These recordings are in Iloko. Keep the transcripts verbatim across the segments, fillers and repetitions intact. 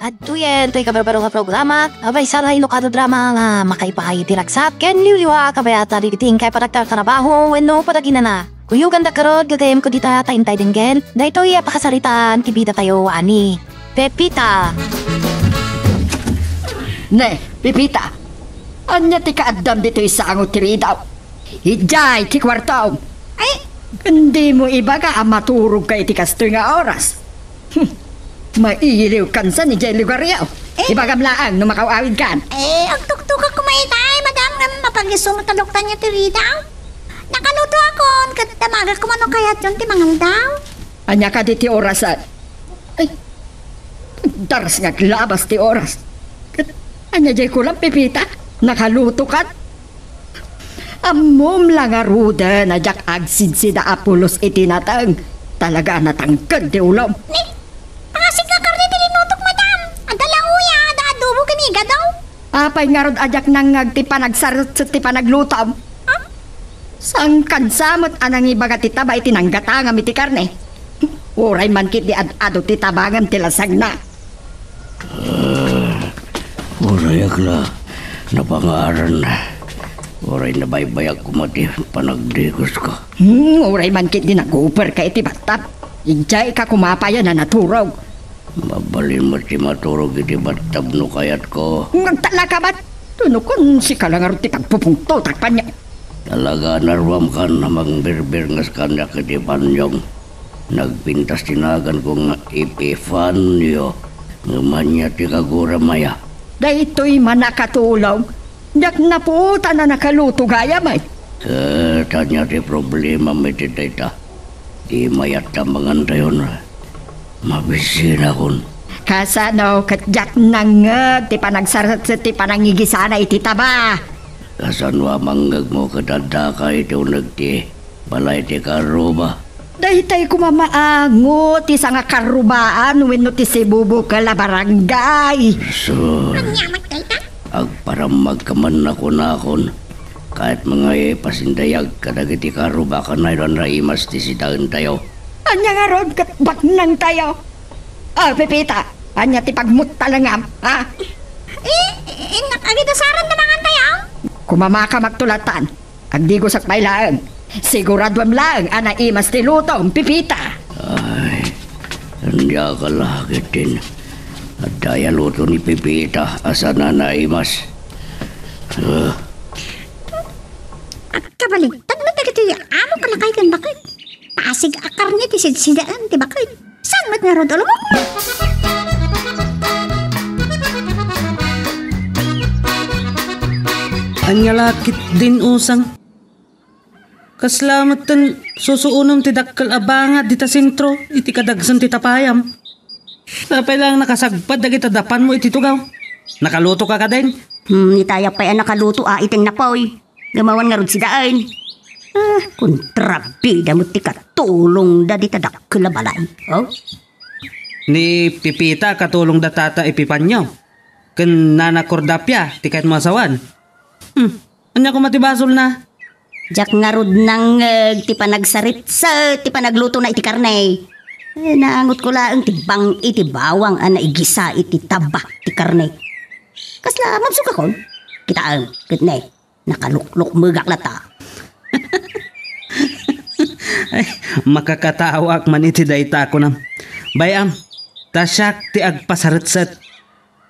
Adtoyen toy kabarbaro nga programa, a maysa nga inukado drama nga makaipaay iti ragsat ken liwliwa a kabayatan iti inkay panagtartarabaho wenno panaginana. Kuyogandak garud, gagayyemko dita ta intay denggen daytoy a pakasaritaan ti bidatayo a ni Pepita. Ne, Pepita, ania ti kaaddam ditoy sango ti ridaw? Idiay ti kuartom. Ay, dimo ibaga a maturogka iti kastoy nga oras. Hmm. Mailiwkan sa ni jay lugaryo. Eh? Ibagam laeng no makaw-awidkan. Eh, agtuktukak koma itay, madam, ngem mapagisum a taluktanyo ti ridaw. Nakalutoakon, ket damagak koma no kayatyon ti mangaldaw. Ania kadi ti orasen? Ay, daras nga aglabas ti oras. Ket ania jay kulam, Pepita? Nakalutokan? Ammom la ngaruden a diak agsidsida a pulos iti nateng. Talaga a natangked ti ulom. Ni, pangasig nga karne ti linutok, madam. Adda la uya, adda adobo ken igado. Apay ngarud a diak nangngeg ti panagsaretset ti panaglutom? Ha? Saan kansa met a nangibaga ti taba iti nanggatangam iti karne? Uray man ketdi ad-adu ti tabangem ti lasagna. Ah, urayak la, napangaran. Uray nabaybayak koma ti panagdigusko. Hmm, uray man ketdi naguperka iti battab. Idiayka koma pay a naturog. Mabalin met ti maturog iti battab no kayatko. Ngagtalaka met? Tuno kun sika la ngarud ti pagpupungtotak, Panyong. Talaga a naruamkan a mangbirbirngas kaniak iti Panyong. Nagpintas ti naganko nga Epifanio. Ngem ania ti kaguram aya? Daytoy man a katulong. Diak napuotan a nakaluto gayam, ay. Ket ania ti problemam iti dayta? Ti mayat a mangantayon, mabisinakon. Kasano ket diak nangngeg ti panagsaretset ti panangigisana iti taba? Kasano a mangngegmo ket addaka iti uneg ti balay ti karruba? Daytay koma maango ti sangakarrubaan wenno ti sibubukel a barangay. Sus. Ania met dayta? Agparammagka man a kunakon, kayatmo nga ipasindayag kadagiti karruba a kanayon a naimas ti sidaentayo. Ania ngarud ket baknangtayo? A, Pepita, ania ti pagmuttalengam, ha? Eh, innak, agidasaran na mangantayo? Kumamaka magtulatan. Agdigosak pay laeng. Siguraduem laeng a naimas ti lutom, Pepita. Ay, diak la ketdin. Adda aya luto ni Pepita a saan a naimas? Ah. Agkabaligtad met dagitoy amok a lakay ken baket. Pasig a karne ti sidsidaen ti baket. Saan met ngarud a lumukmo? Ania la ketdin, usang? Kasla metten susuonem ti dakkel a bangat dita sentro iti kadagsen ti tapayam. Apay laeng nakasagpad dagita dapanmo iti tugaw? Nakalutoka kadin? Hmm, itay pay a nakaluto a iteng napoy. Ngem awan ngarud sidaen. Ah, kontrabida met ti katulongda dita dakkel a balay. Oh? Ni Pepita katulongda tata Epifanio ken nana Cordapia ti kayatmo a sawen. Hmm, ania koma ti basolna? Diak ngarud nangngeg ti panagsaritset ti panaglutona iti karne. Eh, naangotko laeng ti bang-i ti bawang a naigisa iti taba ti karne. Kasla mabsukakon? Kitaem, ket ne, nakaluklukmegak latta. Ay, makakatawaak man iti dayta, kunam. Bay-am, ta siak ti agpasaretset.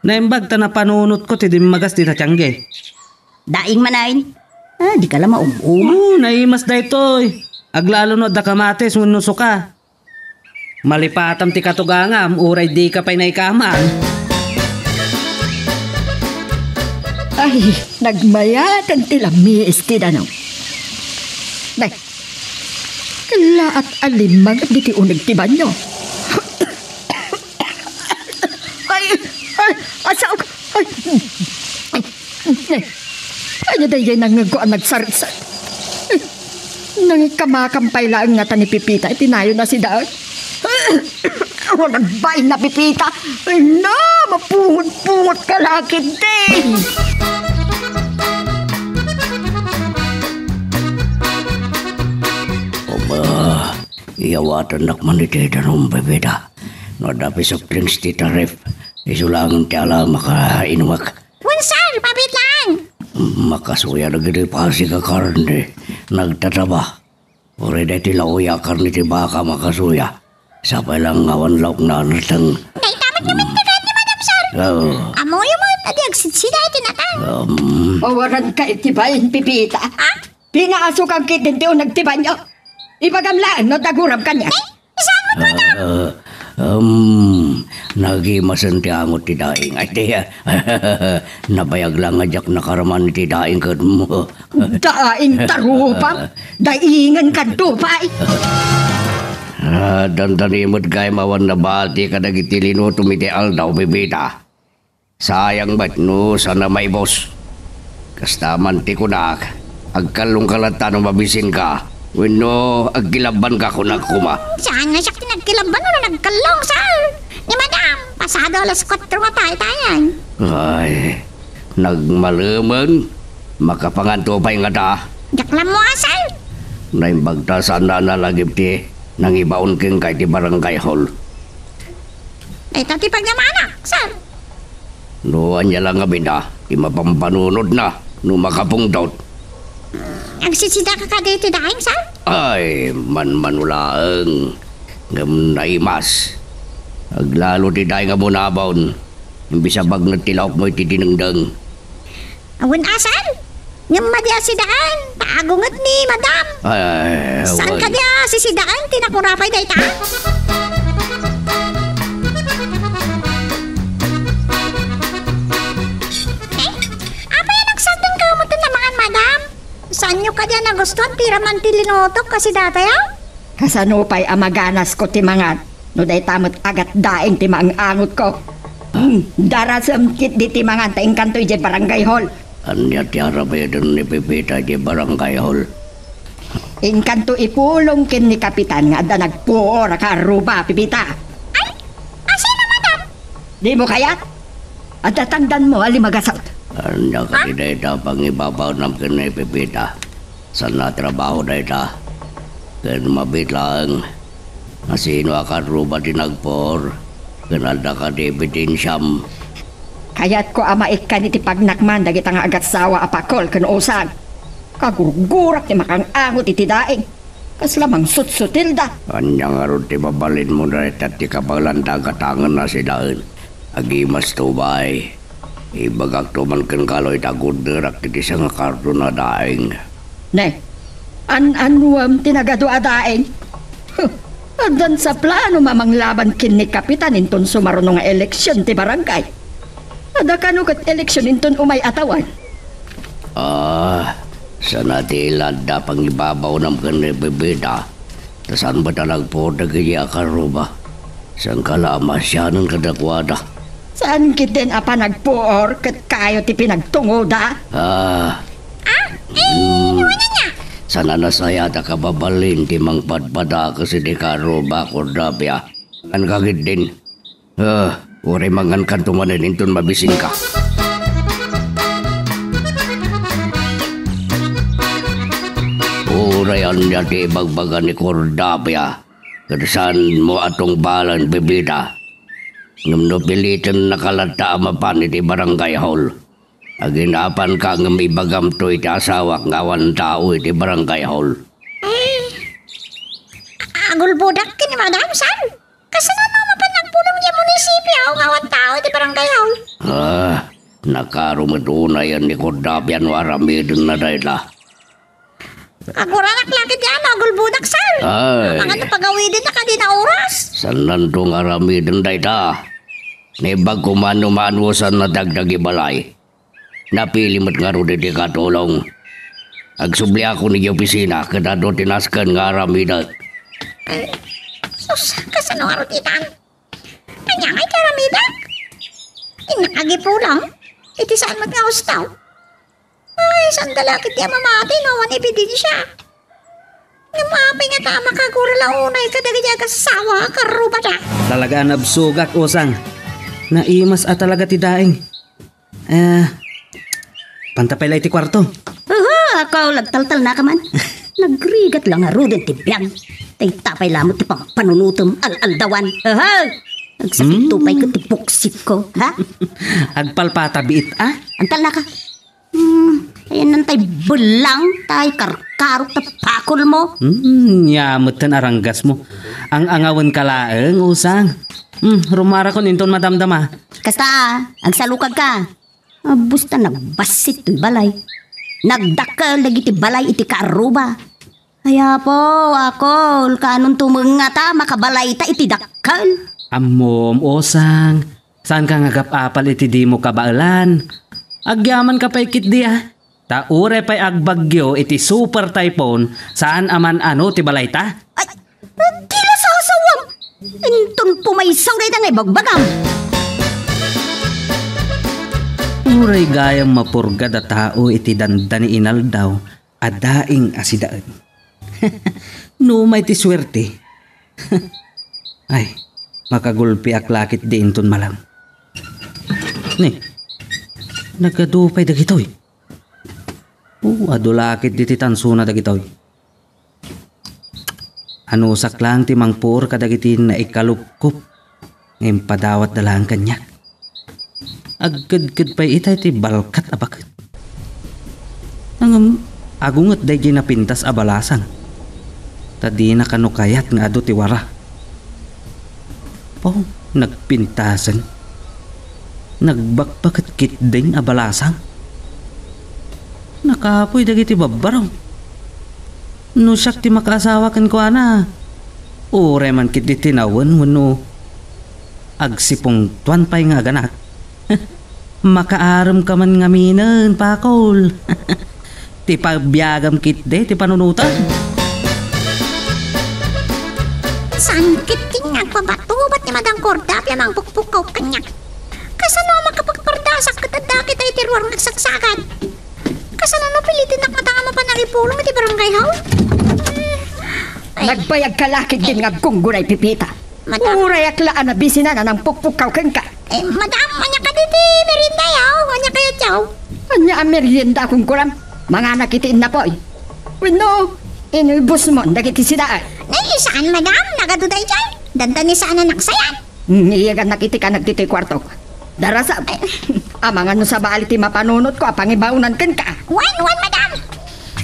Naimbag ta napanunotko ti dimmagas dita tiangge. Daing manen? Ah, dika la maum-uma. Oo, naimas daytoy. Aglalo no adda kamatis wenno suka. Malipatam ti katugangam, uray dika pay naikaman. Ay, nagmayaten ti lamiis ti danum. Nay, kallaat a limmang diti uneg ti banyo. Ay, ay, asaok, ay, ay, ania daydiay nangngegko a nagsaritset? Nangikkamakam pay laeng ngata ni Pepita iti nayon a sidaen. Awan agbain na Pepita. Ay na, mapungot-pungot ka la ketdi. Aba, iyawatennak man iti danum, Pepita. No adda pay soft drinks dita ref, Isu laeng ti ala makainumek. Wen, sir, mabiit laeng. Makasuya dagiti pasig a karne, nagtataba. Uray daytoy la uya a karne ti baka makasuya. Sapay la nga awan laokna a nateng. Dayta met nga mintedaan ni Madam, sir. Oo. Ammoyo met a di agsitsida iti nateng. Um. Awaranka iti bain, Pepita. Ah? Pinaasukan ketdin ti uneg ti banio. Ibagam laeng no adda guram kaniak. Ay, saan met, Madam? Ah, um, nagimasen ti angot ti daing. Ay, ti, nabayag la nga diak nakaraman iti daing kenmo. Daing ta rupam, daingenkanto pay. Ah, dandani met gayam awan nabati kadagiti linutom iti aldaw, Pepita. Sayang met no saan a maibus. Kasta man ti kunak, agkallongka latta no mabisinka, wenno agkilabbanka, kunak koma. Saan nga siak ti nagkilabban no nagkallong, sir? Ni Madam, pasado alas kuatro nga taytayan. Ay, nagmalemen. Makapanganto pay ngata? Diak la ammo, sir. Naimbag ta saan a nalagip ti nangibaon kenka iti barangay hall. Dayta ti pagnamanak, sir. No ania la ngamin a ti mapampanunotna no makapungtot? Agsisidaka kadi iti daing, sir? Ay, manmano laeng. Ngem naimas. Aglalo ti daing a bunabon. Imbes a bagnet ti laokmo iti dinengdeng. Awan a, sir. Ngem madi a sidaan, ta agunget ni Madam. Ay, saan kadi a sisidaan ti nakurapay dayta? Eh, apay a nagsardengkayo met a mangan, Madam? Saanyo kadi a nagustuan ti raman ti linutok a sidatayo? Kasano pay a maganasko ti mangan no dayta met a gatdaing ti maang-angotko? Hmm, darasem ketdi ti mangan ta inkanto idiay barangay hall. Ania ti aramiden ni Pepita idiay barangay hall? Inkanto ipulong ken ni Kapitan nga adda nagpuor a karruba, Pepita. Ay, asino, Madam? Dimo kayat? Adda tangdanmo a limagasut. Ania kadi dayta pangibabawnam ken ni Pepita? Saan a trabaho dayta? Ken mabiit laeng, asino a karruba ti nagpuor? Ken adda kadi ebidensiam? Kayatko a maikkan iti pagnakman dagita nga agassawa a pakol ken usag. Kagurgurak ti makangangot iti daing. Kasla mangsutsutilda. Ania ngarud ti mabalinmo dayta ti kabaelanda a gatangen a sidaen? Agimasto bay. Ibagakto man kenka, Loy, ta gudnerak ti disa nga karton a daing. Ne, an-anuem ti nagadu a daing? Huh, addan sa plano mamanglaban ken ni Kapitan inton sumaruno nga eleksion ti barangay. Adda kano ket eleksion inton umay a tawen. Ah, saan a ti ila adda pangibabawnam ken ni Bebeda, ta saan met a nagpuor dagiti a karruba. Saanka la a masianen kadakuada. Saan ketdin a panagpuor ket kayo ti pinagtungoda? Ah. Ah, eh, hmm. Saan a nasayaat a kababalin ti mangpadpadakes iti karruba, Cordapia. Manganka ketdin. Ah, uray mangankanto manen inton mabisinka. Uray ania ti ibagbaga ni Cordapia, ket saanmo a tungbalen, Bebeda. Ngem no pilitennaka latta a mapan iti barangay hall, aginapanka ngem ibagamto iti asawak nga awan tao iti barangay hall. Eh, agulbodak ken ni Madam, sir. Kasano no mapan agpulong idiay munisipio nga awan tao iti barangay hall? Ah, nakaro met unay ni Cordapia no aramidenna dayta. Aguranak la ketdi a agulbodak, sir. Ay. Amangan no pagawidenna kadi a oras. Saannanto nga aramiden dayta. Naimbag koma no maanusannaka dagiti balay. Napili met ngarud iti katulong. Agsubliakon idiay opisina ket adu ti nasken nga aramidek. Ay, sus, kasano ngarud itan? Ania ngay ti aramidek? Innak agipulong iti saan met nga husto. Ay, saan da la ketdi a mamati no awan ebidensia? Ngem apay ngata a makagura la unay kadagiti agassawa a karrubada? Talaga a nabsogak, usang. Naimas a talaga ti daing. Eh, panta pay la iti kuarto. Aha, ako, nagtaltalnaka man. Nagrigat la ngaruden ti biag. Dayta pay la met ti pampanunotem al-aldawan. Aha! Agsakit Hmm? pay ket ti puksit ko, ha? Agpalpata biit, ah? Antal naka. Hmm, ayan nantay belang, tay karkarok ta pakol mo. Hmm, ya metten aranggas mo. Ang angawen ka laeng, usang. Hmm, rumarakon inton madamdama. Kasta, agsalukag ka. Abus ta nagbassit toy balay. Nagdakkel dagiti balay iti kaarruba. Ay, Apo, Akol, kanon tumeng ngata makabalayta iti dakkel? Ammom, usang, saan ka nga agap-apal iti dimo kabaelan? Agyaman ka pay ketdi, ah. Ta uray pay agbagyo iti super typhoon, saan a man-ano ti balayta? Ay, di la sasawam! Inton pumaysaw dayta nga ibagbagam! Uray gayam mapurgad a tao iti dandani inaldaw, a daing a sidaen. No umay ti suerte. Ay, makagulpiak la ketdi inton malam. Ni, nagadu pay dagitoy. O, adu la ketdi ti tansona dagitoy. Anusak laeng ti mangpuor kadagiti naikalupkop nga impadawatda laeng kaniak. Agkedked pay ita iti balkat a baket. Ngem agunget daydiay napintas a balasang, ta dina kano kayat nga adu ti wara. O, nagpintasen. Nagbakbaket ketdin a balasang. Nakapuy dagiti babbarong. No siak ti makaasawa kenkuana, uray man ketdi tinawen wenno agsipungtoan pay nga aganak. Makaarem ka man ngaminen, Pakol. Ti pabiagam ketdi ti panunotan. Saan ketdi nga agpabatubat ni Madam Cordalia mangpukpukkaw kaniak? Kasano a makapagpardasak ket adda ketdi ti ruar nga agsaksakad? Kasano no pilitinnak ngata nga mapan agipulong iti barangay hall? Ay. Nagbayag ka la ketdin nga aggunggunay, Pepita. Madam. Urayak la a nabisinan a nangpukpukkaw kenka. Eh, madam, ania kadi ti merienda yaw? Ania kayat yaw? Ania a merienda a kunkunam? Manganak iti innapoy. Wenno, inulbosmon dagiti sidaen. Nay, saan, madam? Nagadu daydiay. Dandani saan a naksayan. Ngiyagannak iti kanak ditoy kuartok. Darasam. Amangan no sabali ti mapanunotko a pangibaonan kenka. Wen, wen, madam.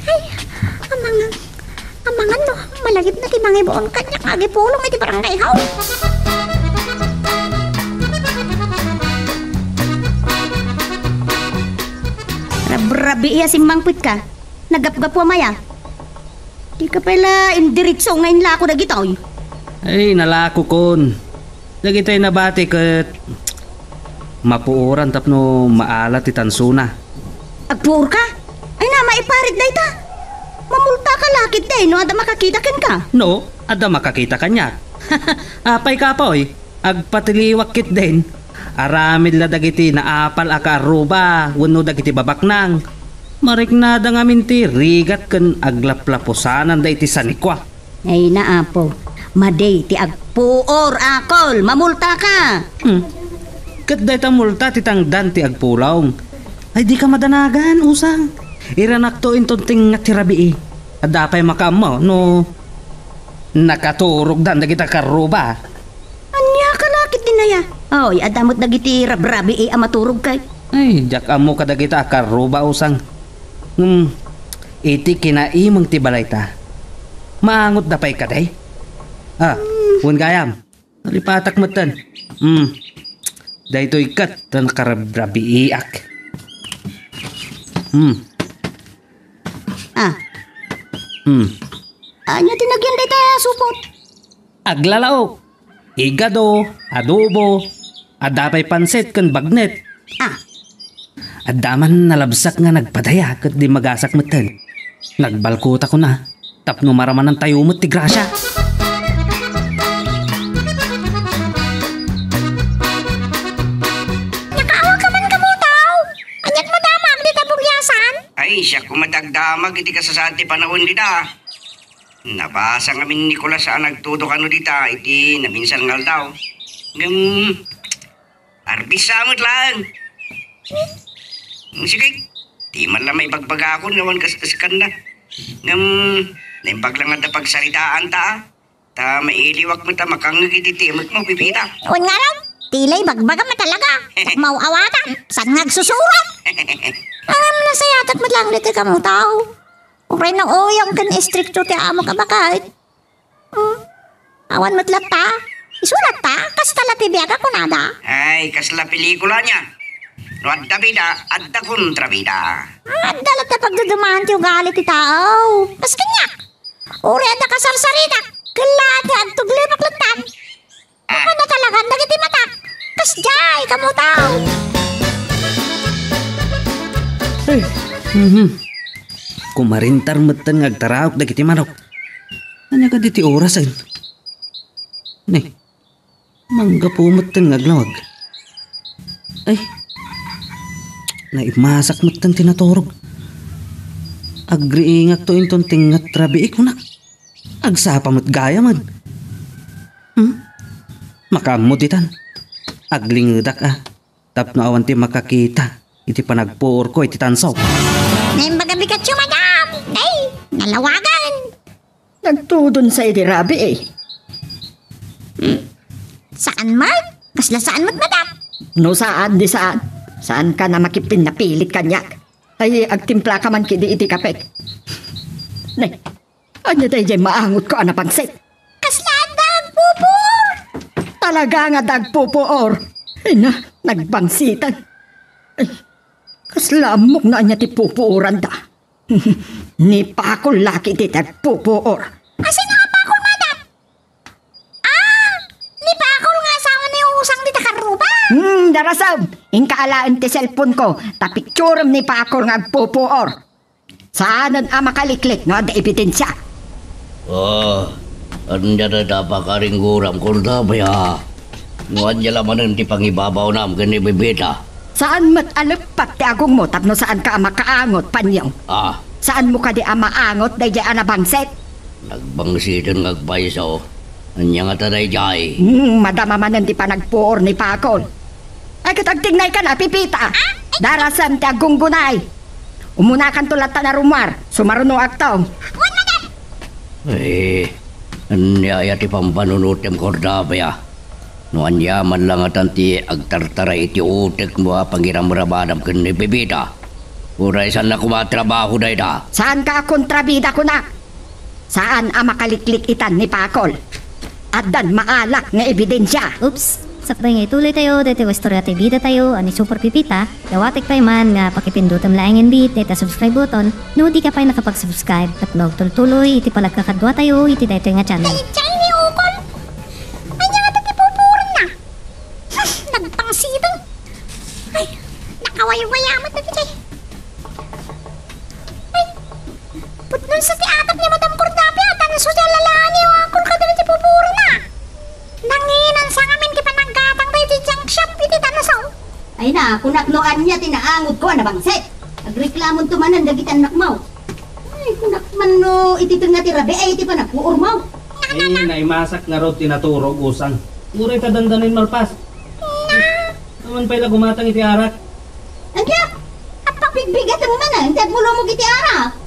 Ay, amangan. Amangan no malagipna ti mangibaon kaniak nga agipulong iti barangay hall. Rabrabii a simmangpetka. Naggapgapu a maya. Dika pay la indiretso nga inlako dagitoy. Ay, nalakokon. Dagitoy nabati ket mapuoran tapno maala ti tansona. Agpuorka? Ay na, maiparit dayta. Mamultaka la ketdi no adda makakita kenka. No, adda makakita kaniak. Apay, kapoy, agpatiliwak ketdin. Aramid la dagiti naapal a kaarruba wenno dagiti babaknang. Mariknada ngamin ti rigat ken aglaplapusananda iti sanikua. Ay na, Apo. Madi ti agpuor, Akol. Mamultaka! Hmm. Ket dayta multa ti tangdan ti agpulong. Ay, dika madanagan, usang. Iranakto inton tingngat ti rabii. Adda pay makaammo no nakaturogdan dagita kaarruba. Ania ka la ketdin aya? Oy, adda met dagiti rabrabii a maturog kay. Ay, diak ammo kadagita a kaarruba, usang. Hmm, iti kinaimeng ti balayta. Maangotda pay kadi? Ah, wen gayam. Naripatak metten. Hmm. Daytoy ket ta nakarabrabiiak. Hmm. Ah. Hmm. Ania ti nagyan dayta a supot? Aglalaok, igado, adobo, adda pay pansit ken bagnet. Ah. Adda man nalabsak nga nagpadaya ket dimmagasak metten. Nagbalkota kuna tapno maramanantayo met ti grasia. Nakaawag ka man kamo, tao? Aniat madamag dita bugiasan? Ay, siak koma ti agdamag iti kasasaan ti panawen dita. Nabasa ngamin ni Nicolas a nagtudo kano dita iti naminsan nga aldaw. Ngem, arbisa met laeng. Sige, di man la maibagbagakon nga awan kas-, kaskanna. Ngem, naimbag la nga adda pagsaritaanta, a. Ta mailiwak met a makangngeg iti timekmo, Pepita. Wen ngarud, tila ibagbagam a talaga. Maw-awatan, saan nga agsusurat? Ngem nasayatak met laeng daytoy, kamutaw. Uray no uyong ken istrikto ti amok a baket. Hmm? Awan met latta. Isurat ta, kasta la ti biag a kunada. Ay, kasla pelikula ania. No adda bida, adda kontrabida. Adda latta pagdudumaan ti ugali ti tao. Kas kaniak. Uray adda kasarsaritak, ket la ti agtuglipak lattan. Apan natalagan dagiti matak. Kasdiay, kamutaw. Ay, mhm. Kumarintar metten nga agtaraok dagiti manok. Ania kadi ti orasen? Ni, manggapu metten nga aglawag. Ay, naimasak metten ti naturog. Agriingakto inton tengnga ti rabii, kunak. Agsapa met gayam. Hmm? Makaammo ditan. Aglingedak a, tapno awan ti makakita iti panagpuorko iti tanso. Naimbag a bigatyo, madam. Ay, nalawagan. Nagtudon sa idi rabii, eh. Hmm? Saan met? Kasla saan met, madam? No saan, di saan. Saan ka na makipinnapilit kaniak? Ay, agtimpla ka man kidi iti kape. Ne, ania daydiay maangotko a nabangsit? Kasla adda agpupuor? Talaga nga adda agpupuor. Ina, nagbangsitan. Ay, kasla ammok no ania ti pupuoranda. Ni Pakol la ketdi ti agpupuor. Asino a Pakol, madam? Ah, ni Pakol nga asawa ni Usang dita Karuba? Hmm, darasem. Inka alaen ti cellphone ko, ta picturem ni Pakol nga agpupuor. Saanen a makaliklik no adda ebidensia. Ah, ania dayta a pakaringgoram, Cordapia? No ania la manen ti pangibabawnam ken ni Pepita? Saan met a leppat ti agongmo tapno saanka a makaangot, Panyong? Ah. Saanmo kadi a maangot daydiay a nabangsit? Nagbangsiten nga agpayso. Ania ngata daydiay? Hmm, madama manen ti panagpuor ni Pakol. Ay, ket agtignayka na, Pepita. Darasem ti aggunggunay. Umunakanto latta a rummuar. Sumarunoakto. Wen, madam. Eh, ania aya ti pampanunotem, Cordapia? No aniaman la ngatan ti agtartaray iti utekmo a pangiramramanam ken ni Pepita, uray saanna koma a trabaho dayta. Saanka a kontrabida, kunak? Saan a makaliklik itan ni Pakol. Addan maalak nga ebidensia. Oops! Sakbay nga ituloy tayo daytoy nga istorya ti bida tayo a ni Super Pepita, dawatek pay man nga pakipindutem laeng inbit dayta subscribe button no di ka pay nakapag-subscribe tapno agtultuloy iti panagkakadua tayo iti daytoy nga channel. Daydiay ni Ukol. Ania ngata ti pupuorenna? Hmm, nagbangsiten. Ay, nakawaywaya met dagiti. Ay, pudno sa ti atap ni Madam Cordapia, tanso ti alalaan ni Ukol kadagiti pupuorna. Nanginansa ngamin ti panaggatang daydi junk shop iti tanso. Ay na, kunak no ania ti naangotko a nabangsit. Agreklamonto manen dagiti annakmo. Ay, kunak man no iti tengnga ti rabii ay iti panagpuormo. Ay, naimasak ngarud ti naturog, Usang. Uray ta dandanin malpas. Awan pay la gumatang iti arak. Ania? Apang bigbigatem manen ti agmulumog iti arak.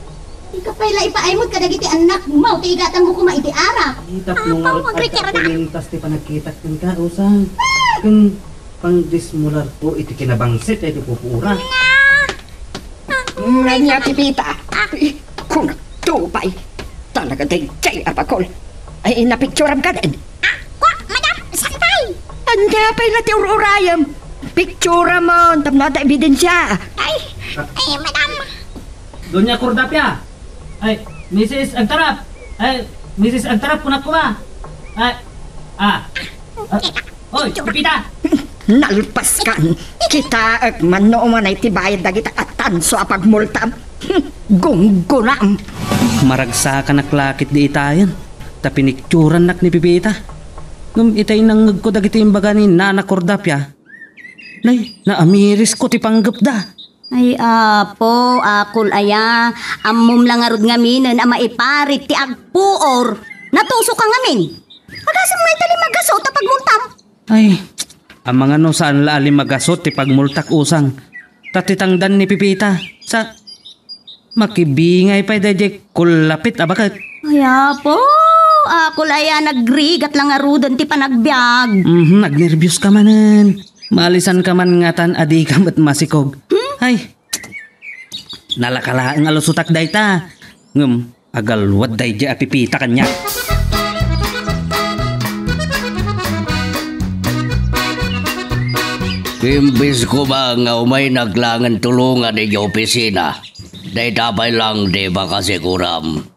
Ika pay la ipaaymod kadagiti annakmo ti igatangmo koma iti arak. Ay, tapno ngarud agrikarana. Agkakumintas ti panagkitak kenka, Usang. Ken pangdismularko iti kinabangsit a iti pupuora. Ania, Pepita? Kunakto pay. Talaga daydiay a bakol. Ay, napicturam ka din? Ah, kwa, madam, saan pay? Ania pay la ti ur-urayem? Picturamon, tapno adda ebidensia. Ay, ay, madam. Doña Cordapia. Ay, Misis Agtarap. Ay, Misis Agtarap, kunak koma. Ay, ah. Ah, oy, Pepita. Nalpaskan. Kitaek man no umanay ti bayad dagita a tanso a pagmultam. Gunggunam. Maragsakanak la ketdi itayen, ta pinicturannak ni Pepita. Ngem itay nangngegko dagiti imbaga ni Nana Cordapia, nay, naamirisko ti panggepda. Ay, Apo, Akol aya, ammom la ngarud ngaminen a maiparit ti agpuor. Natuso ka ngamin. Agasem nga ita limagasut a pagmultam. Ay, amangan no saan la a limagasut ti pagmultak, Usang. Ta ti tangdan ni Pepita, sa, makibingay pay daydiay kullapit a baket. Ay, Apo! Pakol aya, nagrigat la ngaruden ti panagbiag. Mhm, nagnerbios ka manen. Maalisan ka man ngatan a di ka met masikog. Hmm? Ay, nalaka laeng a lusotak dayta. Ngem, agalwad daydiay a Pipita kaniak. Imbes koma nga umaynak laengen tulongan idiay opisina, dayta pay lang ti makasikuram.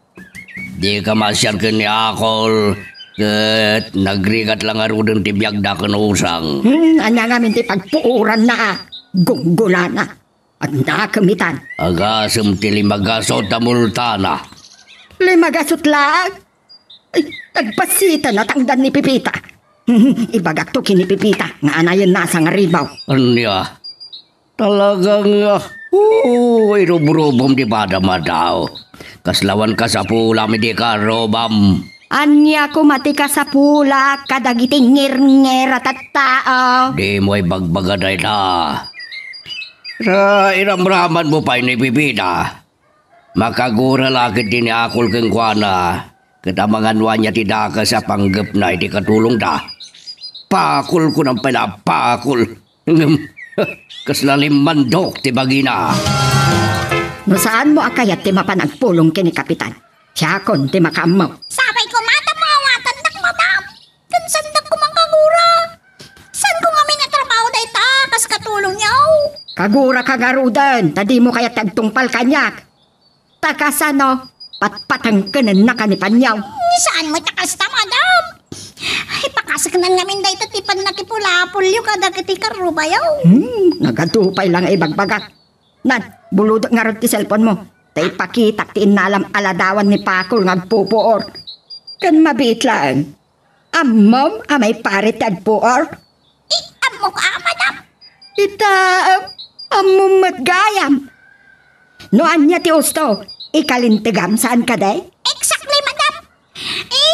Dika masiar ken ni Akol, ket nagrigat la ngaruden ti biagda ken usang. Hmm, ania ngamin ti pagpuoranna a? Gunggolana. Agnakem itan. Agasem ti lima gasut a multana. Lima gasut laeng? Ay, nagpasitan a tangdan ni Pipita. Hmm, ibagakto ken ni Pipita nga anayen na a sangaribu. Ania? Talaga nga, oo, irubrubom ti padam a tao. Kasla awan kasapulam iti karrubam. Ania koma ti kasapulak kadagiti ngirngir a tattao? Dimo ibagbaga dayta. Sa iramramanmo pay ni Pipita, makagura la ketdi ni Akol kenkuana, ket amangan no ania ti dakes a panggepna iti katulongda. Pakol, kunam pay la, pakol. Ngem, kasla limmandok ti bagina. No saanmo a kayat ti mapan agpulong ken ni Kapitan, siakon ti makaammo. Sapay koma ta maawatandak, madam. Ken saandak koma kagura. Saanko ngamin a trabaho dayta, kas katulongyo? Kaguraka ngaruden, ta dimo kayat ti agtungpal kaniak. Ta kasano, patpatengkenennaka ni Panyaw? Saan met a kasta, madam? Ay, pakaseknan ngamin dayta ti pannakipulapolyo kadagiti karrubayo. Hmm, nagadu pay la nga ibagbaga. Nan, bulodek ngarud ti cellphone mo. Ta ipakitak ti innalam a ladawan ni Pakol nga agpupuor. Ken mabiit laeng. Ammom a maiparit ti agpuor? I, ammok a, madam. Ita, am-, ammom met gayam. No ania ti usto, ikalintegam saan kadi? Exactly, madam. I,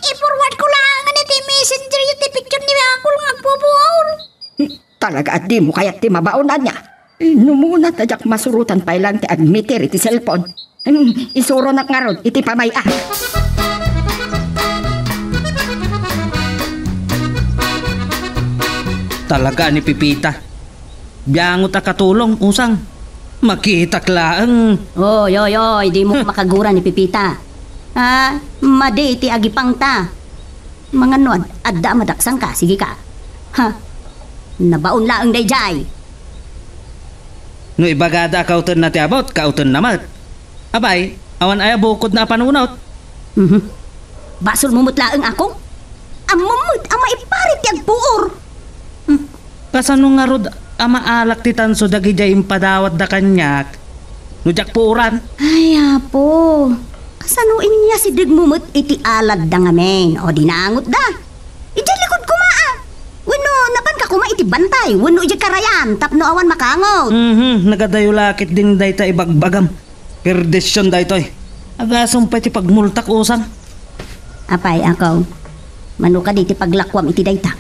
i-forward ko laeng iti messenger iti picture ni Akol nga agpupuor. Talaga a dimo kayat ti mabaon ania? Inumuna ta diak masurotan pay lang ti agmitir iti cellphone. Hmm, isuronak ngarud iti pamay-a. Talaga ni Pipita. Biangot a katulong, usang. Makitak laeng. Oy, oy, oy, dimo makagura ni Pipita. Ha? Madi ti agipangta. Mangano ad-, adda a madaksangka, sige ka. Ha? Nabaon laeng daydiay. No ibagada a kautenna ti abut, kautenna met. Apay, awan aya bukodna a panunot? Mhm. Basolmo met laeng, Akong. Ammom met a maiparit ti agpuor. Hmm. Kasano ngarud a maalak ti tanso dagidiay impadawatda kaniak no diak puoran? Ay, Apo. Kasano inyasidegmo met iti aladda ngamin o dinangotda? Idiay likod koma, a. Wenno, napanka koma iti bantay, wenno idiay karayan, tapno awan makangot. Mhm, nagadayo la ketdin dayta ibagbagam. Perdision daytoy. Agasem pay ti pagmultak, usang. Apay, Akaw, mano kadi ti paglakuam iti dayta?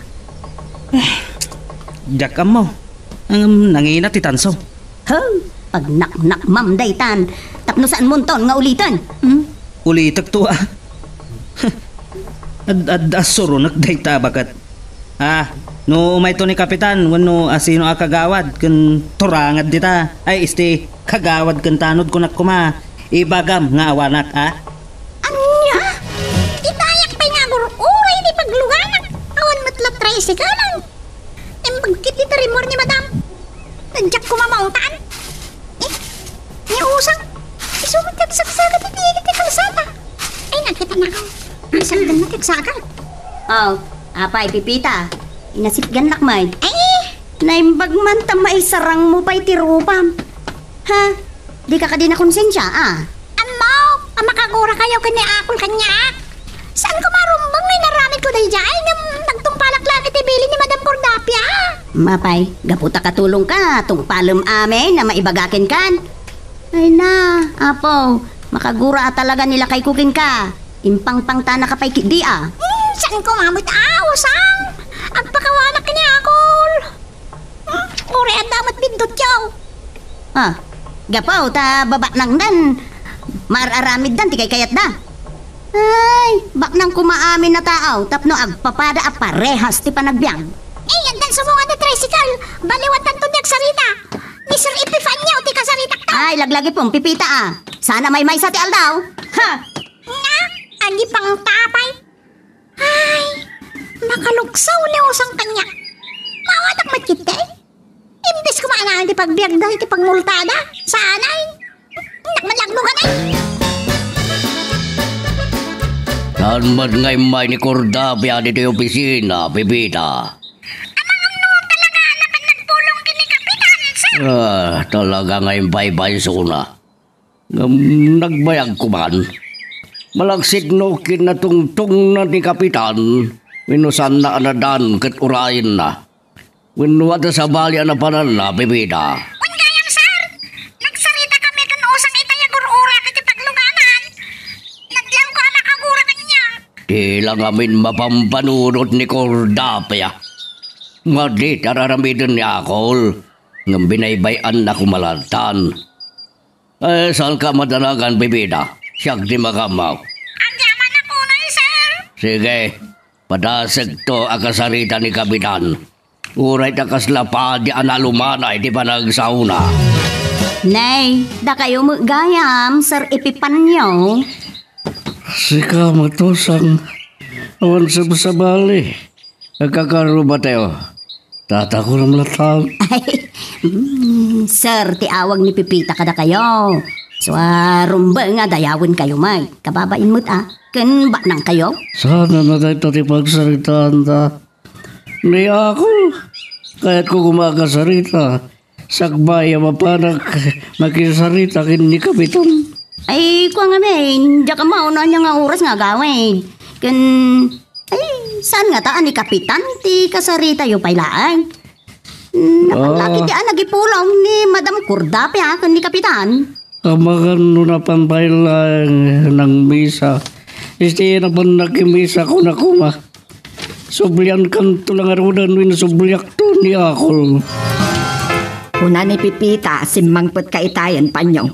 Eh, diak ammo. Ngem nangina ti tanso. He, pagnaknakmam daytan. Tapno saanmonton nga uliten. Hmm? Ulitekto, a. Ad-, ad-, asuronek dayta, baket. Ah, no umayto ni Kapitan, wenno asino a kagawad ken turangad dita. Ay, isti, kagawad ken tanod kunak koma. Ibagam nga awanak, a? Ania? Itayak pay nga agur-uray ni pagluganak. Awan met la tricycle. Imbagkit iti rimmuar ni Madam. Nadiak koma maungtan. Eh, ni Usang, isu met ti agsagsagat iti igid ti kalsada. Ay, nakita na ako. Nasagdan na ti agsagat. Oh, apay, Pipita. Inasitgannak met. Ay! Naimbag man ta maisarangmo pay ti rupam. Ha? Dika kadi nakonsensia, a? Ammok a makagurakayo ken ni Akol kaniak. Saan ko marumbeng nga inaramidko daydiay ngem nagtungpalak laeng iti bilin ni Madam Cordapia? Mapay, gapu ta katulongka, tungpalem amin a maibaga kenkan. Ay na, Apo, makagura a talaga ni lakayko kenka. Impangpangtanaka pay ketdi, a. Hmm, saan ko mamit a, Usang? Agpakawanak ken ni Akol. Hmm, uray adda met bindutyo. Ah, gapu ta babatnangdan, maar-aramiddan ti kaykayatda. Ay, baknang koma amin a tao tapno agpapada a parehas ti panagbiag. Eh, addan sumungad a tricycle. Baliwatanto ti agsarita. Ni Sir Epifanio ti kasaritakto. Ay, laglagipem, Pepita, a. Saan a maymaysa ti aldaw. Ha! Nga, agipangtapay. Ay, makaluksaw ni Usang kaniak. Maawatak met ketdi. Imbes koma anayon ti pagbiagda iti pagmultada, saanay. Nak malaglugan ay. Saan met nga immay ni Cordapia ditoy opisina, Pepita? Amangan no talaga a napan nagpulong ken ni Kapitan, sir. Ah, talaga nga imbay-baysona. Ngem nagbayag koman. Malaksid no kinatungtongna ni Kapitan, wenno saanna a nadan ket urayenna. Wenno adda sabali a napananna, Pepita. Wen gayam, sir. Nagsarita kami ken Usang itay a gur-urak iti pagluganan. Nadlawko a makagura kaniak. Ti la ngamin mapampanunot ni Cordapia. Nga di ti ar-aramiden ni Akol, ngem binaybay-anna koma lattan. Eh, saanka a madanagan, Pepita? Siak ti makaammo. Agyamanak unay, sir. Sige, padasegto a kasarita ni Kapitan. Uray ta kasla padi a nalumanay ti panagsaona. Nay, dakayo met gayam, Sir Epifanio. Sika met, Usang, awan sabsabali. Agkakaruba tayo. Tatakuram latta. Ay, mm, sir, ti awag ni Pepita kadakayo. Sua, rumbeng a dayawenkayo met. Kababain met, a. Ken baknangkayo? Saan a dayta ti pagsaritaanta? Ni Akol, kayatko koma a kasarita. Sakbay a mapanak makisarita ken ni Kapitan. Ay, kua ngamin, diak ammo no ania nga oras nga agawid. Ken, ay, saan ngata a ni Kapitan ti kasaritayo pay laeng? Hmm, napan Ah. lagi ti a nagipulong ni Madam Cordapia ken ni Kapitan. Amangan no napan pay laeng nangmisa. Isu ti napan nagmisa, kuna koma. Subliankanto la ngaruden wenno subliakto ni Akol. Kuna ni Pepita a simmangpetka itayen, Panyo.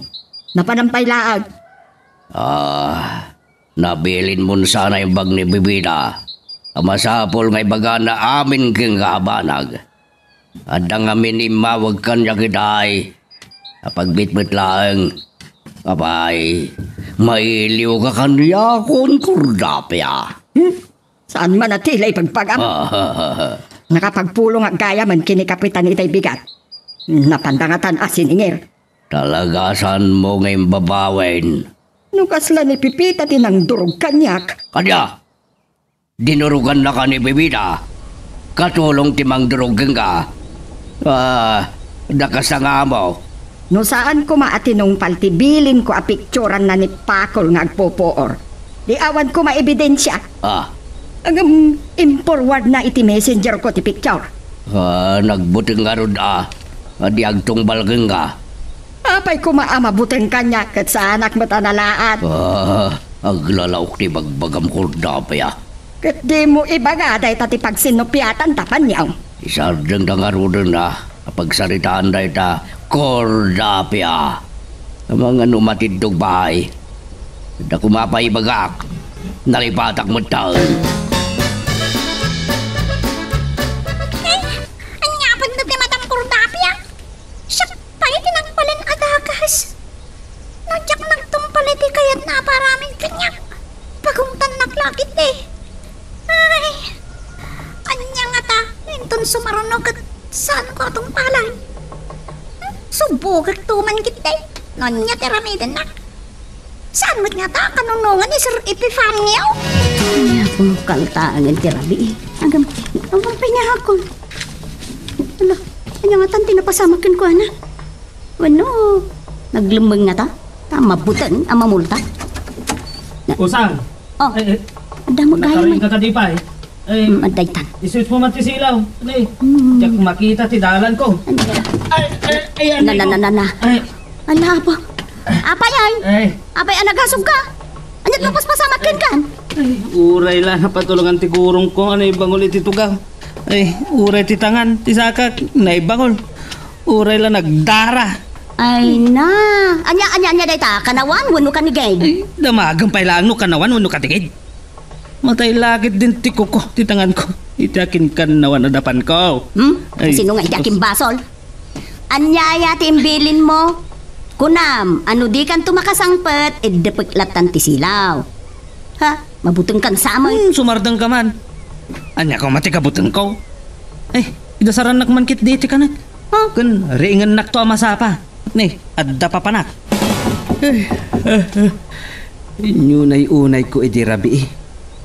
Napanan pay laeng? Ah, nabilinmon sana imbag ni Pepita a masapul nga ibagana amin kenka a banag. Adda ngamin immawag kaniak itay a pagbitbit laeng. Apay, mailiwka kaniakon, Cordapia. Hmm? Saan man a ti la ipagbagam? Ah, ah, ah, ah. Nakapagpulongak gayamen ken ni Kapitan itay bigat. Napanda ngatan a siningir. Talaga saanmo nga imbabawen. No kasla ni Pepita ti nangdurog kaniak. Ania? Dinurogannaka ni Pepita? Katulong ti mangdurog kenka? Ah, dakasta nga ammo. No saan koma a tinungpal ti bilinko a picturanna ni Pakol nga agpupuor, di awan koma ebidensia. Ah. Ngem, in-forwardna iti messenger ko ti picture. Ah, nagbuteng ngarud a, a di agtungpal kenka. Apay koma a mabuteng kaniak ket saanak met a nalaat? Ah, aglalaok ti bagbagam, Cordapia. Ket dimo ibaga dayta ti pagsinnupiatanta, Panyo. Isardengda ngaruden a pagsaritaan dayta, Cordapia. Amangan no matiddog pay. Adda koma pay ibagak. Nalipatak metten. Eh, ania pay ti Madam Cordapia? Siak pay ti nagbalin a dagas. No diak nagtungpal iti kayatna a paaramin kaniak, pagungtannak la ketdi. Ay, ania ngata, inton sumaruno ket saanko a tungpalan? Hmm? Subbogekto man ketdi no ania ti aramidennak. Saan met ngata a kanunongan ni Sir Epifanio? Ania, kaltaangen ti rabii. Agam, agam pay ni Akol. Ala, ania ngatan ti napasamak kenkuana? Wenno, naglemmeng ngata? Ta mabuteng a mamulta. Na- Usang! Oh, Ay, eh, adda met gayamen. Nakaring ka kadi pay? Eh, Mm, adda itan. Iswitch mo man ti silaw. Ay, Mm. diak makita ti dalanko. Ania? Ay, ay, ay, Na, na, na, na, na. Ay. Ala, apo. Apay, ay. Ay. Apay, a nagasog ka? Ania ti mapaspasamak kenkan? Ay, uray la napatulongan ti gurongko a naibangol iti tugaw. Ay, uray ti tangan, ti sakak, naibangol. Uray la nagdara. Ay na. Ania, ania, ania dayta? Kanawan wenno kanigid? Ay, damagem pay laeng no kanawan wenno kanigid. Matay la ketdin ti kuko, ti tanganko, iti akinkannawan a dapanko. Hmm? Ay. Sino nga iti akinbasol? Ania aya ti imbilinmo? Kunam, a no dikanto makasangpet, iddepek lattan ti silaw. Ha? Mabutengkan sa met. Hmm, sumardengka man. Ania koma ti kabutengko? Ay, idasarannak man ketdi iti kanek. Ha? Ken riingennakto a masapa. Ni, adda papanak. Eh, eh, eh. Inyo nay-unayko idi rabii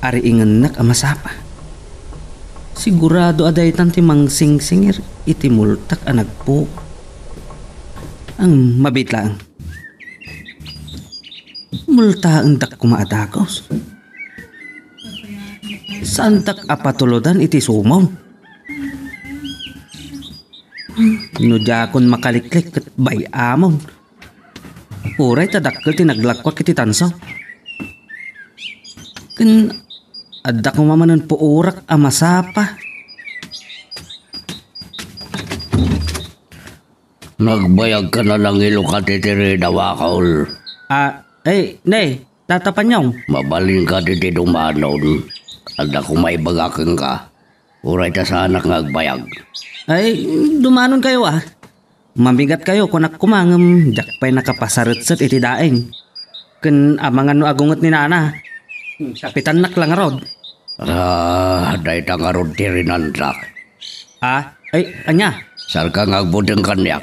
a riingennak a masapa. Sigurado a daytan ti mangsingsingir iti multak a nagpuot. Ang mabit laeng. Multaendak koma a dagus. Saandak a patulodan iti sumaw. No diakon makaliklik ket bay-amon. Uray ta dakkel ti naglakkuak iti tanso. Ken adda koma manen puorak a masapa. Nagbayagka na langilo ka ti tirida, Wakol. Ah, eh, ne, Tata Panyong. Mabalinka ditoy dumanon. Adda koma ibaga kenka. Uray ta saanak nga agbayag. Ay, dumanonkayo, ah. Mamigatkayo, kunak koma ngem diak pay nakapasaretset iti daing. Ken amangan no agunget ni nana. Kapitannak la ngarud. Ah, dayta ngarud ti rinantak. Ah, ay, ania? Sarka nga agbuteng kaniak.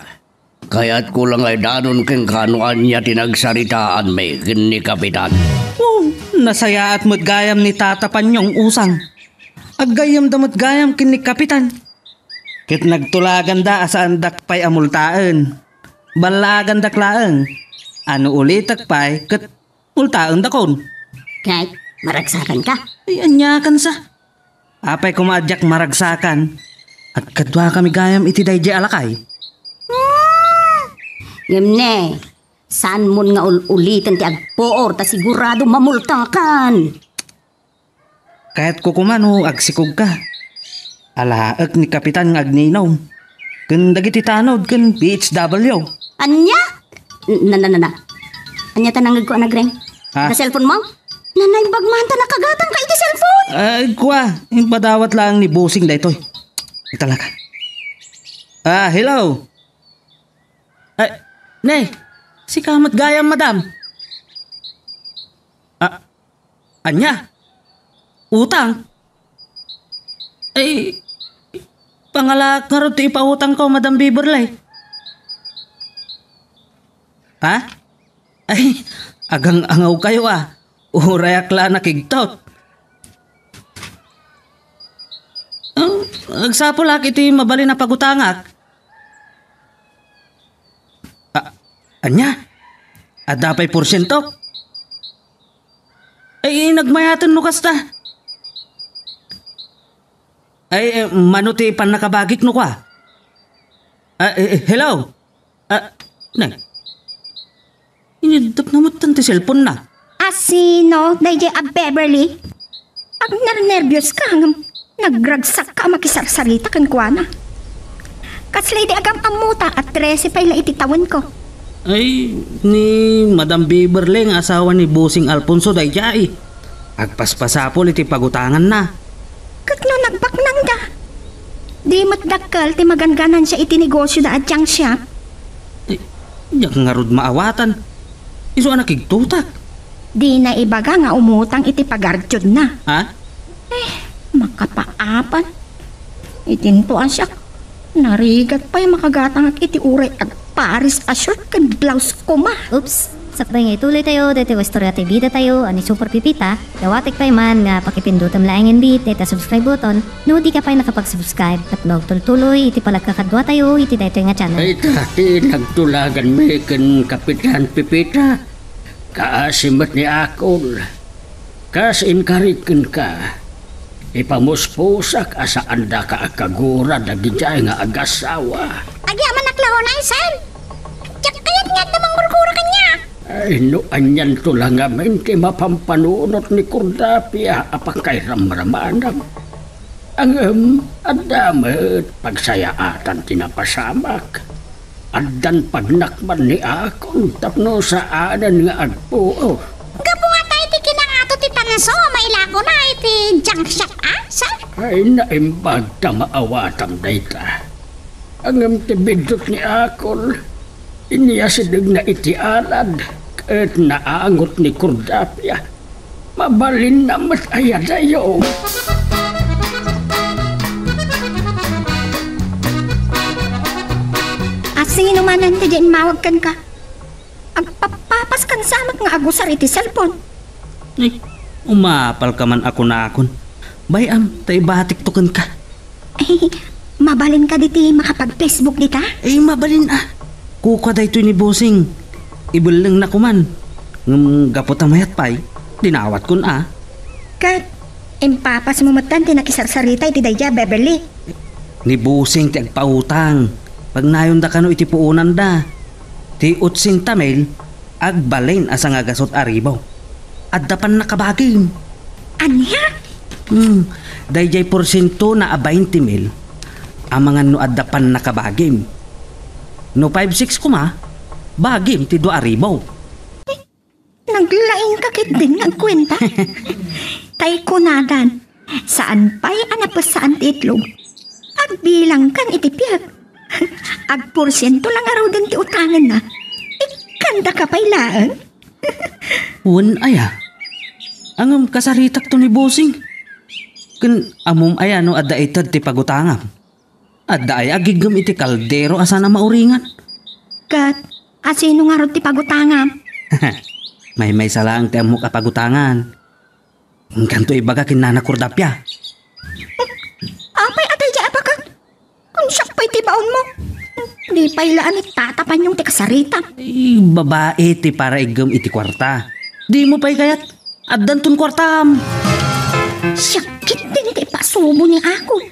Kayatko la nga idanon kenka no ania ti nagsaritaanmi ken ni Kapitan. Oh, nasayaat met gayam ni Tata Panyong, usang. Aggayyemda met gayam ken ni Kapitan. Ket nagtulaganda a saandak pay a multaen. Ballaagandak laeng a no ulitek pay ket multaendakon. Ket maragsakanka? Ay, aniakansa? Apay koma a diak maragsakan? Agkaduakami gayam iti daydiay a lakay. Hmm. Ngem ne, saanmon nga ul-uliten ti agpuor ta sigurado mamultakan. Kayatko koma no agsikogka. Alaek ni Kapitan nga agninum. Ken dagiti tanod ken P H W. Ania? Na, na, na, na. Ania ta nangngegko a nagreng? Ha? Ta cellphone mo? Nanaimbag man ta nakagatangka iti cellphone. Ay, kua, impadawat laeng ni Bossing daytoy. Ita la ka. Ah, hello. Ay, ne, sika met gayam, madam. Ah, ania? Utang? Ay, pangalaak ngarud ti ipautangko, Madam Beverly. Ha? Ay, agang-angawkayo, ah. Urayak la a nakigtot. Ah, agsapulak iti mabalin a pagutangak. Ah, ania? Adda pay porsiento? Ay, nagmayaten no kasta. Ay, eh, mano ti pannakabagik no kua? Ah, eh, eh, hello? Ah, ne. Inidapna met ti cellphone na. A sino daydiay a Beverly? Agnernerbios ka ngem nagragsak ka a makisarsarita kenkuana. Kasla idi agam-ammota a trese pay la iti tawenko. Ay, ni Madam Beverly nga asawa ni Bossing Alfonso daydiay. Agpaspasapul iti pagutanganna. Ket no nagbaknangda, di met dakkel ti maganganansia iti negosio da a junk shop? Ay, diak ngarud maawatan. Isu a nakigtutak. Dina ibaga nga umutang iti pagartiodna. Ha? Eh, makapaapan. Itinto a siak, narigat pay makagatangak iti uray agpares a short ken blouse koma. Oops! Sakbay nga ituloy tayo, daytoy nga istorya ti bida tayo, a ni Super Pipita, dawatek pay man nga pakipindutem laengen bit dayta subscribe button, no di ka pay nakapag-subscribe, ket no agtultuloy iti palagkakadua tayo iti daytoy nga channel. Ay, ta, ti nagtulaganmi ken Kapitan Pipita. Kaasi met ni Akol. Kas inkarik kenka, ipamuspusak a saandaka a kagura dagidiay nga agasawa. Agyamanak la unay, sir. Diak kayat nga adda manggurgura kaniak. Ay, no anianto la ngamin ti mapampanunot ni Cordapia a pakairamramanam. Ngem, adda met pagsayaatan ti napasamak. Addan pagnakman ni Akon tapno saanen nga agpuor. Gapu ngata iti kinangato ti tanso a mailakona iti junk shop, a, sir? Ay, naimbag ta maawatam dayta. Ngem ti biddut ni Akon, iniasidegna iti alad ket naangot ni Cordapia. Mabalinna met aya dayo. A, sino manen ti immawag kenka? Agpappapas kan samak nga agusar iti cellphone. Ay, umapal ka man a kunakon. Bay-am, ta ibatikto kenka. Ay, mabalin ka diti makapag-Facebook dita? Ay, mabalin a. Kukua daytoy ni Bossing. Ibellengna koman. Ngem gapu ta mayat pay, dinawatkon a. Ket, impapasmo metten ti nakisarsarita iti daydiay a Beverly. Ni Bossing ti agpautang. Pagnayonda kano iti puonanda. Ti otsenta mil, agbalin a sangagasut a ribu. Adda pannakabagim. Ania? Hmm, daydiay porsientona a bainte mil, amangan no adda pannakabagim. No five six koma, bagim ti dua a ribu. Naglaing ka ketdin nga agkuenta. Tay kunadan, saan pay a napessaan ti itlog. Agbilangkan iti piek. Agporsiento la ngaruden ti utangenna. Ikkandaka pay laeng. Wen aya? Ngem kasaritakto ni Bossing. Ken ammom aya no adda ited ti pagutangam? Adda aya agiggem iti kaldero a saan a mauringan? Ket, asino ngarud ti pagutangam? Maymaysa laeng ti ammok a pagutangan. Inkanto ibaga ken Nana Cordapia. Apay a daydiay a bakak? Kun siak pay ti baonmo. Di pay la a ni Tata Panyong ti kasaritam. Ay, babae ti para iggem iti kuarta. Dimo pay kayat? Addanton kuartam. Siak ketdin ti ipasubo ni Akon.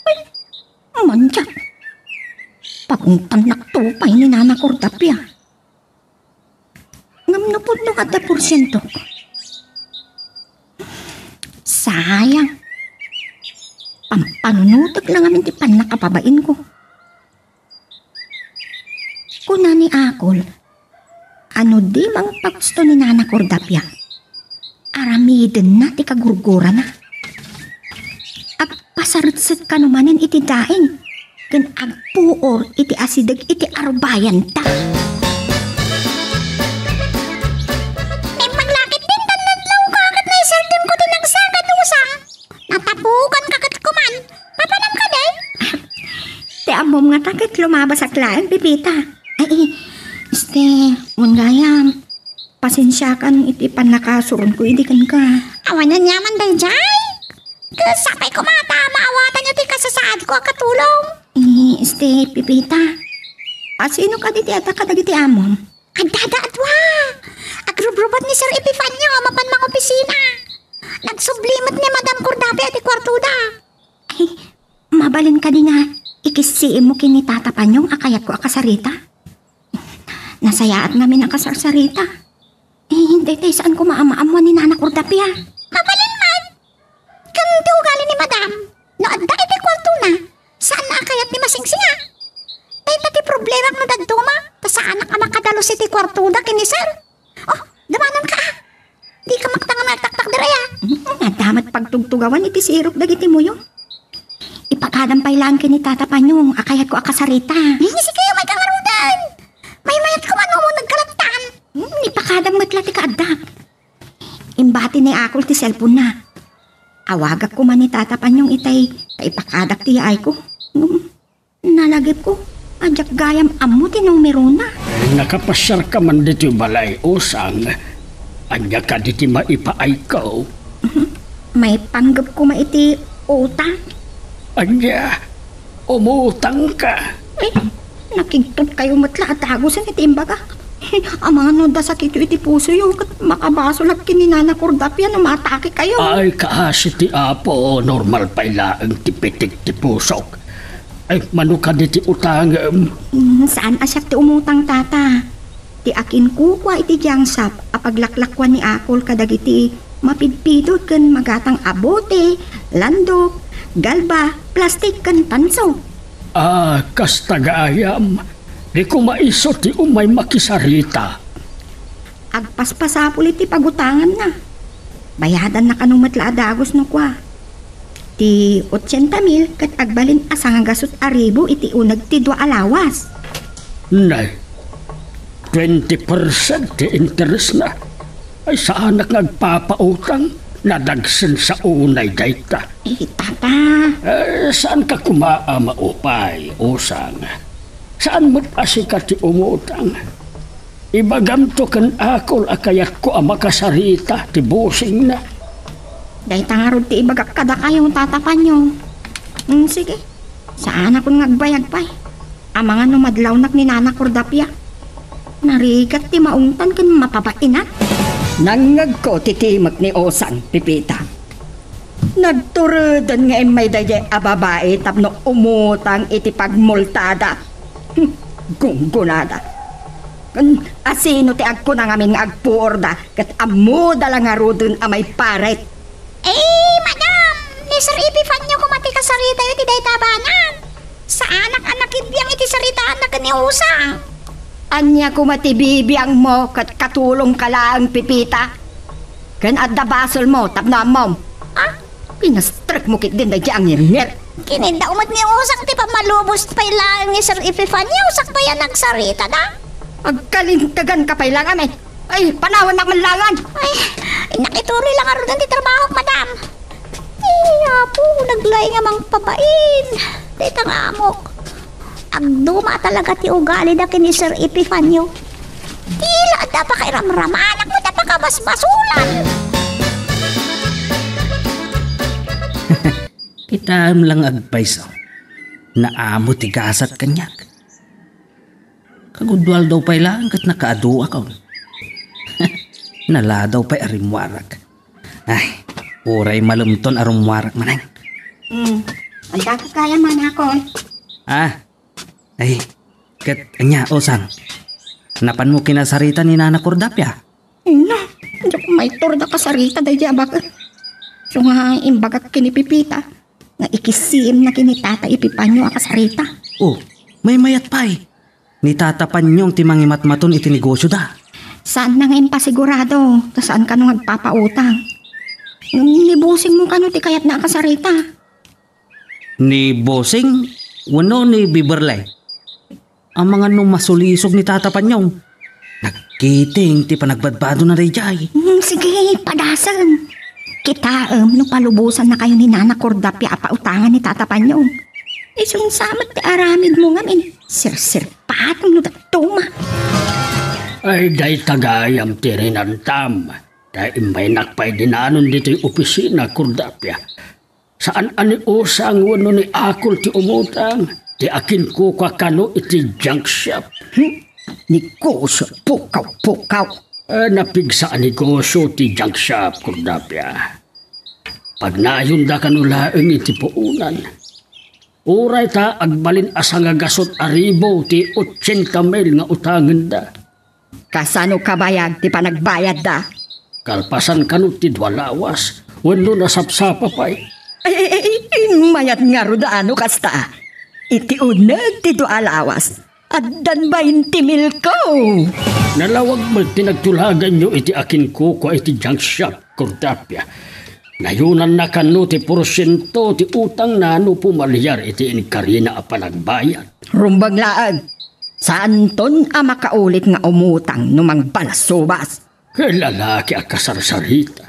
Ay, manyak. Paguntannakto pay ni Nana Cordapia. Ngem no pudno adda porsientok. Sayang. Pampanunotek la ngamin ti pannakababainko. Kuna ni Akol, ano di mangpagusto ni Nana Cordapia, aramidenna ti kagurgurana. Agpasaretset kano manen iti daing ken agpuor iti asideg iti arubayanta. Immang lakit din tan nadlawka ket naisardengko ti nagsagad usang. Natapugan ka ket kuman. Papanam kadi? Ti ammom ngata ket lumabasak laeng, Pepita. Ay, este, wen gayam, pasensiakan iti pannakasuronko idi kenka. Awan aniaman daydiay. Ket sapay koma ta maawatanyo ti kasasaadko a katulong. Ni, este, Pepita, asino kadi ti adda kadagiti ammom? Addada a dua. Agrubrubat ni Sir Epifanio a mapan mangopisina. Nagsubli met ni Madam Cordapia iti kuartoda. Ay, mabalin kadi nga ikissiimmo ken ni Tata Panyong a kayatko a kasarita? Nasayaat ngamin a kasarsarita. Eh, daytoy saan koma a maammuan ni Nana Cordapia. Mabalin man. Ken ti ugali ni Madam, no adda iti kuartona, saan a kayat ti masingsinga. Dayta ti problemak no dadduma, ta saanak a makadalus iti kuartoda ken ni Sir. Oh, dumanonka a. Dika maktangan nga agtaktakder aya. Mm, adda met pagtugtugawan iti sirok dagiti muyo. Ipakadam pay laeng ken ni Tata Panyong a kayatko a kasarita. Ay, sikayo met ngaruden. Maymayat koma no nagkalattan. Mm, ipakadam met la ti kaaddak. Imbati ni Akol ti cellphone-na. Awagak koma ni Tata Panyong itay ta ipakadak ti yaayko. Ngem, nalagipko a diak gayam ammo ti numerona. Nakapasiarka man ditoy balay, Usang. Ania kadi ti maipaayko? Maipanggep koma iti utang. Ania? Umutangka? Eh, nakigtot kayo met la a dagusen iti imbagak. Amangan no adda sakityo iti pusoyo, ket makabasolak ken ni Nana Cordapia no maatake kayo. Ay, kaasi ti Apo, normal pay laeng ti pitik ti pusok. Ay, mano kadi ti utangem? Mm, saan a siak ti umutang, Tata. Ti akinkukua iti junk shop a paglaklakuan ni Akol kadagiti mapidpidot ken magatang a bote, landok, galba, plastik ken tanso. Ah, kasta gayam. Di koma isu ti umay makisarita. Agpaspasapul iti pagutanganna. Bayadanna kano met la a dagus no kua. Ti ochenta mil ket agbalin a sangagasut a ribu iti uneg ti dua a lawas. Nay, twenty percent ti interesna. Ay, saanak nga agpapautang. Nadagsen sa unay dayta. Eh, tata. Eh, saanka koma a maupay, Usang. Saan met a sika ti umutang. Ibagamto ken Akol a kayatko a makasarita ti bossingna. Dayta ngarud ti ibagak kadakayo, Tata Panyo. Hmm, sige. Saanakon nga agbayag pay. Amangan no madlawnak ni Nana Cordapia. Narigat ti maungtan ken mapabainak. Nangngegko ti timek ni Usang, Pepita. Nagturuden nga immay daydiay a babai tapno umutang iti pagmultada. Hmm, gunggonada. Ngem asino ti agkuna ngamin nga agpuorda ket ammoda la ngaruden a maiparit? Eh, madam, ni Sir Epifanio koma ti kasaritayo iti dayta a banag. Saanak a nakibiang iti saritaanna ken ni Usang. Ania koma ti bibiangmo ket katulongka laeng, Pepita? Ken adda basolmo tapno ammom. Ah? Pinastrekmo ketdin daydiay a ngirngir. Kiniddaw met ni Usang ti pammalubos pay laeng ni Sir Epifanio sakbay a nagsaritada. Agkalinteganka pay laeng, eh. Ay, panawannak man laeng. Ay, innak ituloy la ngaruden ti trabahok, madam. Ay, Apo, naglaing a mangpabain. Dayta nga amok. Agduma talaga ti ugalida ken ni Sir Epifanio. Dila adda pakairamramanak no ta pakabasbasolan. Kitaem lang agpayso. Naamo ti gasat kaniak. Kaguddualdaw pay laeng ket nakaadu akon. Naladaw pay a rimmuarak. Ay, uray malumton a rummuarak manen. Hmm, adda ko kaya manakon. Ah, ay, ket ania, Usang? Napanmo kinasarita ni Nana Cordapia? Ina, diak maiturda kasarita daydiay a baket. Isu nga imbagak ken ni Pepita nga ikisiimna ken ni Tata Epifanio a kasarita. Oh, maymayat pay. Ni Tata Panyong ti mangimatmaton iti negosioda. Saanna nga impasigurado ta saan kano nga agpapautang. Ni bossingmo kano ti kayatna a kasarita? Ni bossing wenno ni Beverly? Amangan no masulisog ni Tata Panyong. Nagkiting ti panagbadbadona daydiay. Hmm, sige, padasen. Kitaem no palubosannakayo ni Nana Cordapia a pautangan ni Tata Panyong. Isu sa met ti aramidmo ngamin. Sirsirpatem no dadduma. Ay, dayta gayam ti rinantam. Ta immaynak pay dinanon ditoy opisina, Cordapia. Saan a ni Usang wenno ni Akol ti umutang, ti akinkukua kano iti junk shop. Hmm? Negosio, pukaw-pukaw. Eh, napigsa a negosio ti junk shop, Cordapia. Pagnayonda kano laeng iti puonan. Uray ta agbalin a sangagasut a ribu ti ochenta mil nga utangenda. Kasano kabayag ti panagbayadda? Kalpasan kano ti dua lawas, wenno nasapsapa pay. Ay, ay, ay, ay, mayat ngarud a no kasta. Iti uneg ti dua lawas, addan bainte mil ko. Nalawag met ti nagtulaganyo iti akinkukua iti junk shop, Cordapia. Nayonanna kano ti porsiento ti utangna no pumaliar iti inkarina a panagbayad. Rumbeng laeng. Saanton a makaulit nga umutang no mangbalasubas. Ket lalaki a kasarsarita,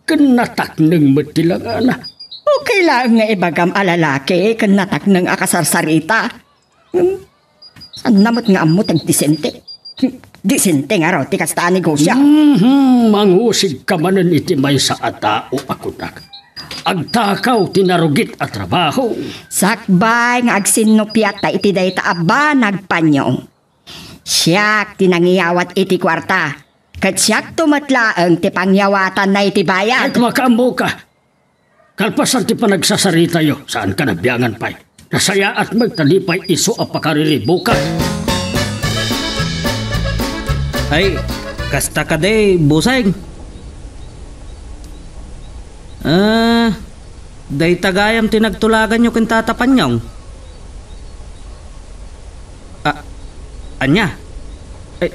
ken natakneng met ti langana. Okay laeng nga ibagam a lalaki ken natakneng a kasarsarita. Hmm? Saanna met nga ammo ti agdisente. Hmm, disente ngarud ti kasta a negosio. Mhm, mangusigka manen iti maysa a tao a kunak. Agtakaw ti narugit a trabaho. Sakbay nga agsinnupiatta iti dayta a banag, Panyong. Siak ti nangiyawat iti kuarta, ket siakto met laeng ti pangyawatanna iti bayad. Ket makaammoka. Kalpasan ti panagsasaritayo, saanka nabiangan pay. Nasayaat met ta di pay isu a pakariribukak. Ay, kasta kadi, bossing. Ah, dayta gayam ti nagtulaganyo ken Tata Panyong? Ah, Ania? Eh,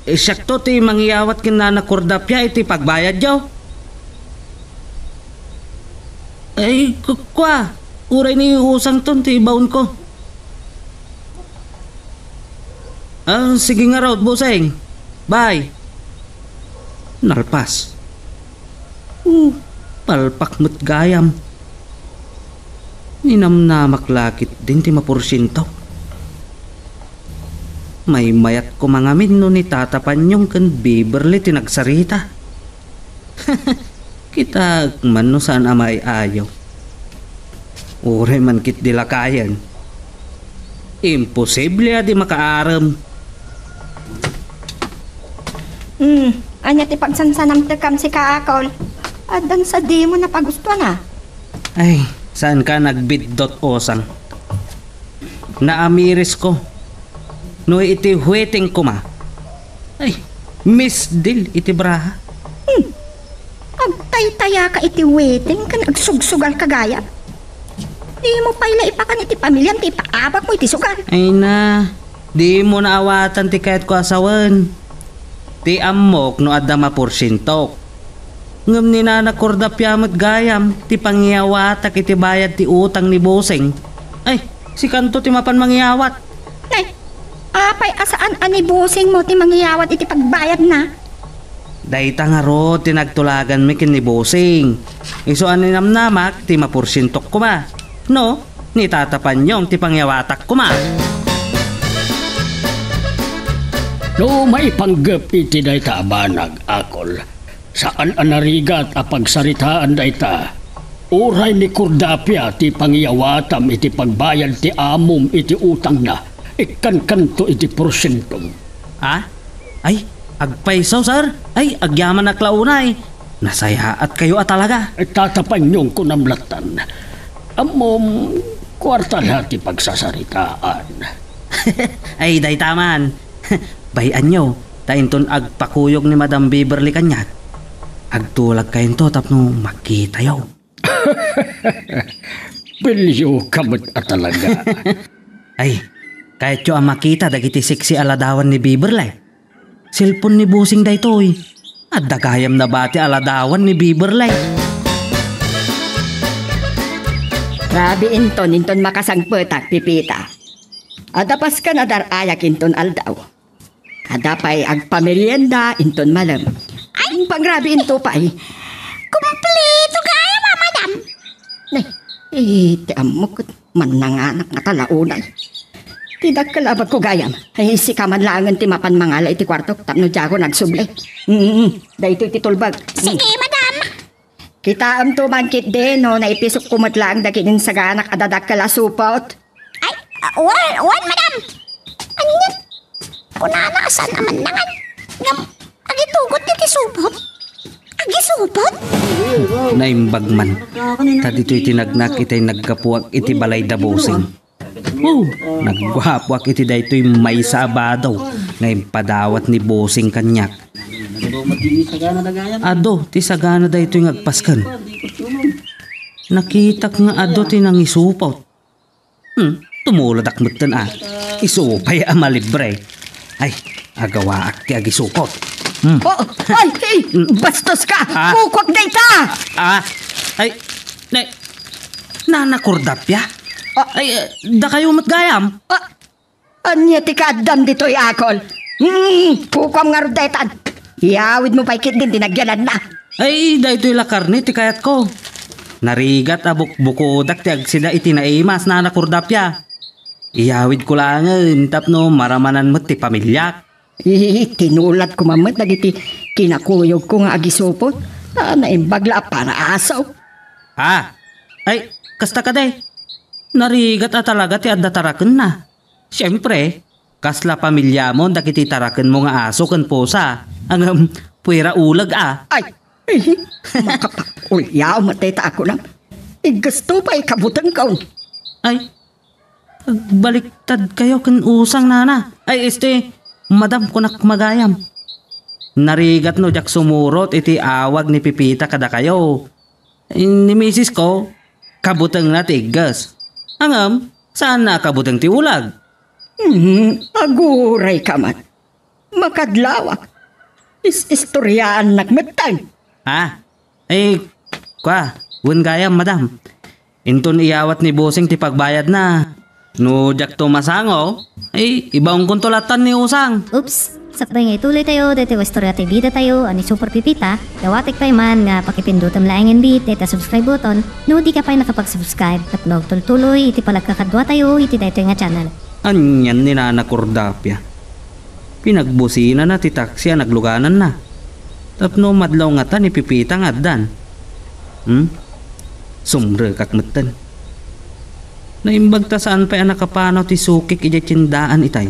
eh, siakto ti mangiyawat ken Nana Cordapia iti pagbayadyo? Ay, ku-, kua, uray ni usangton ti ibaonko. Ah, sige ngarud, Boseng. Bye. Nalpas. Uh, palpak met gayam. Ninamnamak la ketdin ti maporsiento. Maymayat koma ngamin no ni Tata Panyong ken Beverly ti nagsarita. Kitaek man no saan a maay-ayo. Uray man ketdi lakayen. Imposible a di makaarem. Hmm, ania ti pagsansanamtekam, sika, Akol? Addan sa dimo napagustuan, a? Ay, saanka nagbiddut, usang. Naamirisko no iti wedding koma. Ay, misdil iti braha. Hmm. Agtaytayaka iti wedding ken agsugsugalka gayam. Dimo pay la ipakan iti pamiliam ti ipaabakmo iti sugal. Ay na, dimo naawatan ti kayatko a sawen. Ti ammok no adda maporsientok. Ngem ni Nana Cordapia met gayam ti pangiyawatak iti bayad ti utang ni Boseng. Ay, sikanto ti mapan mangiyawat. Nay, apay a saan a ni Bosengmo ti mangiyawat iti pagbayadna? Dayta ngarud ti nagtulaganmi ken ni Boseng. Isu a ninamnamak ti maporsientok koma. No, ni Tata Panyong ti pangiyawatak koma. No maipanggep iti dayta a banag, Akol, saan a narigat a pagsaritaan dayta. Uray ni Cordapia ti pangiyawatam iti pagbayad ti amom iti utangna, ikkankanto iti porsientom. Ah? Ay, agpayso, sir. Ay, agyamanak la unay. Nasayaatkayo a talaga. Tata Panyong, kunam lattan. Ammom, kuarta la ti pagsasaritaan. Ay, dayta man. Bay-anyo, ta inton agpakuyog ni Madam Beverly kaniak, agtulagkayonto tapno makitayo. Belio ka met a talaga. Ay, kayatyo a makita dagiti sexy a ladawan ni Beverly? Cellphone ni Boseng daytoy. Adda gayam nabati a ladawan ni Beverly. Grabe inton, inton makasangpetak, Pipita. Adda paskan a dar-ayak inton aldaw. Adda pay agpamerienda inton malem. Ay, pangrabe into pay. Kumpleto gayam a, madam. Nay, eh, ti ammok ket mannanganak nga talaunay. Ti dakkel a bagko gayam. Ay, sika man laengen ti mapan mangala iti kuartok tapno diakon agsubli. Mm, daytoy ti tulbag. Mm. Sige, madam. Kitaemto man ketdi no naipisokko met laeng dagiti insaganak a dadakkel a supot. Ay, ah, wen, wen, madam. Ania? Kunana a saan a mannangan. Ngem, agitugot iti supot. Agisupot? Naimbag man. Ta ditoy tinagnak itay naggapuak iti balay da Boseng. Oh, nagguapoak iti daytoy maysa a bado nga impadawat ni Boseng kaniak. Adu ti sagana daytoy nga agpasken. Nakitak nga adu ti nangisupot. Hmm, tumuladak metten a. Isu pay a malibre. Ay, agawaak ti agisupot. Hmm. Oh, ay, hey, bastos ka! Ah. Kukuak dayta! Ah, ay, na, Nana Cordapia? Ah. Ay, eh, dakayo met gayam? Ah, ania ti kaaddam ditoy, Akol? Hmm, kukuam ngarud daytan. Iyawidmo pay ketdin ti nagyanadna. Ay, daytoy la karne ti kayatko. Narigat a bukbukodak ti agsida iti naimas, Nana Cordapia. Iyawidko laengen tapno maramanan met ti pamiliak. Iti, tinuladko man met dagiti kinakuyogko nga agisupot. Ah, naimbag la a paraaso. Ah, ay, kasta kadi. Narigat a talaga ti adda tarakenna. Siempre, kasla pamiliamon dagiti tarakenmo nga aso ken pusa. Ngem, puera uleg a. Ay, eh, makapakuliaw met dayta a kunam. Iggasto pay kabutengkon. Ay, agbaliktadkayo ken usang, nana. Ay, este, madam, kunak magayam. Narigat no diak sumurot iti awag ni Pipita kadakayo. Ni misisko, kabutengna ti igges. Ngem, saanna a kabuteng ti uleg. Hmm, aguray ka man. Makadlawak. Is-istoryaannak metten. Ha? Eh, kua, wen gayam, madam. Inton iyawat ni Bossing ti pagbayadna. No diakto masango, eh, ibaonkonto lattan ni Usang. Oops! Sakbay nga ituloy tayo, daytoy nga istorya ti bida tayo, a ni Super Pipita, dawatek pay man nga pakipindutem laengen bi dayta subscribe button, no di ka pay nakapag-subscribe, ket maagtultuloy iti panagkakadua tayo iti daytoy nga channel. Anian ni Nana Cordapia? Pinagbusinana ti taksi a naglugananna. Tapno madlaw ngata ni Pipita nga addan. Hmm? Sumrekak metten. Naimbag ta saan pay a nakapanaw ti sukik idiay tiendaan itay.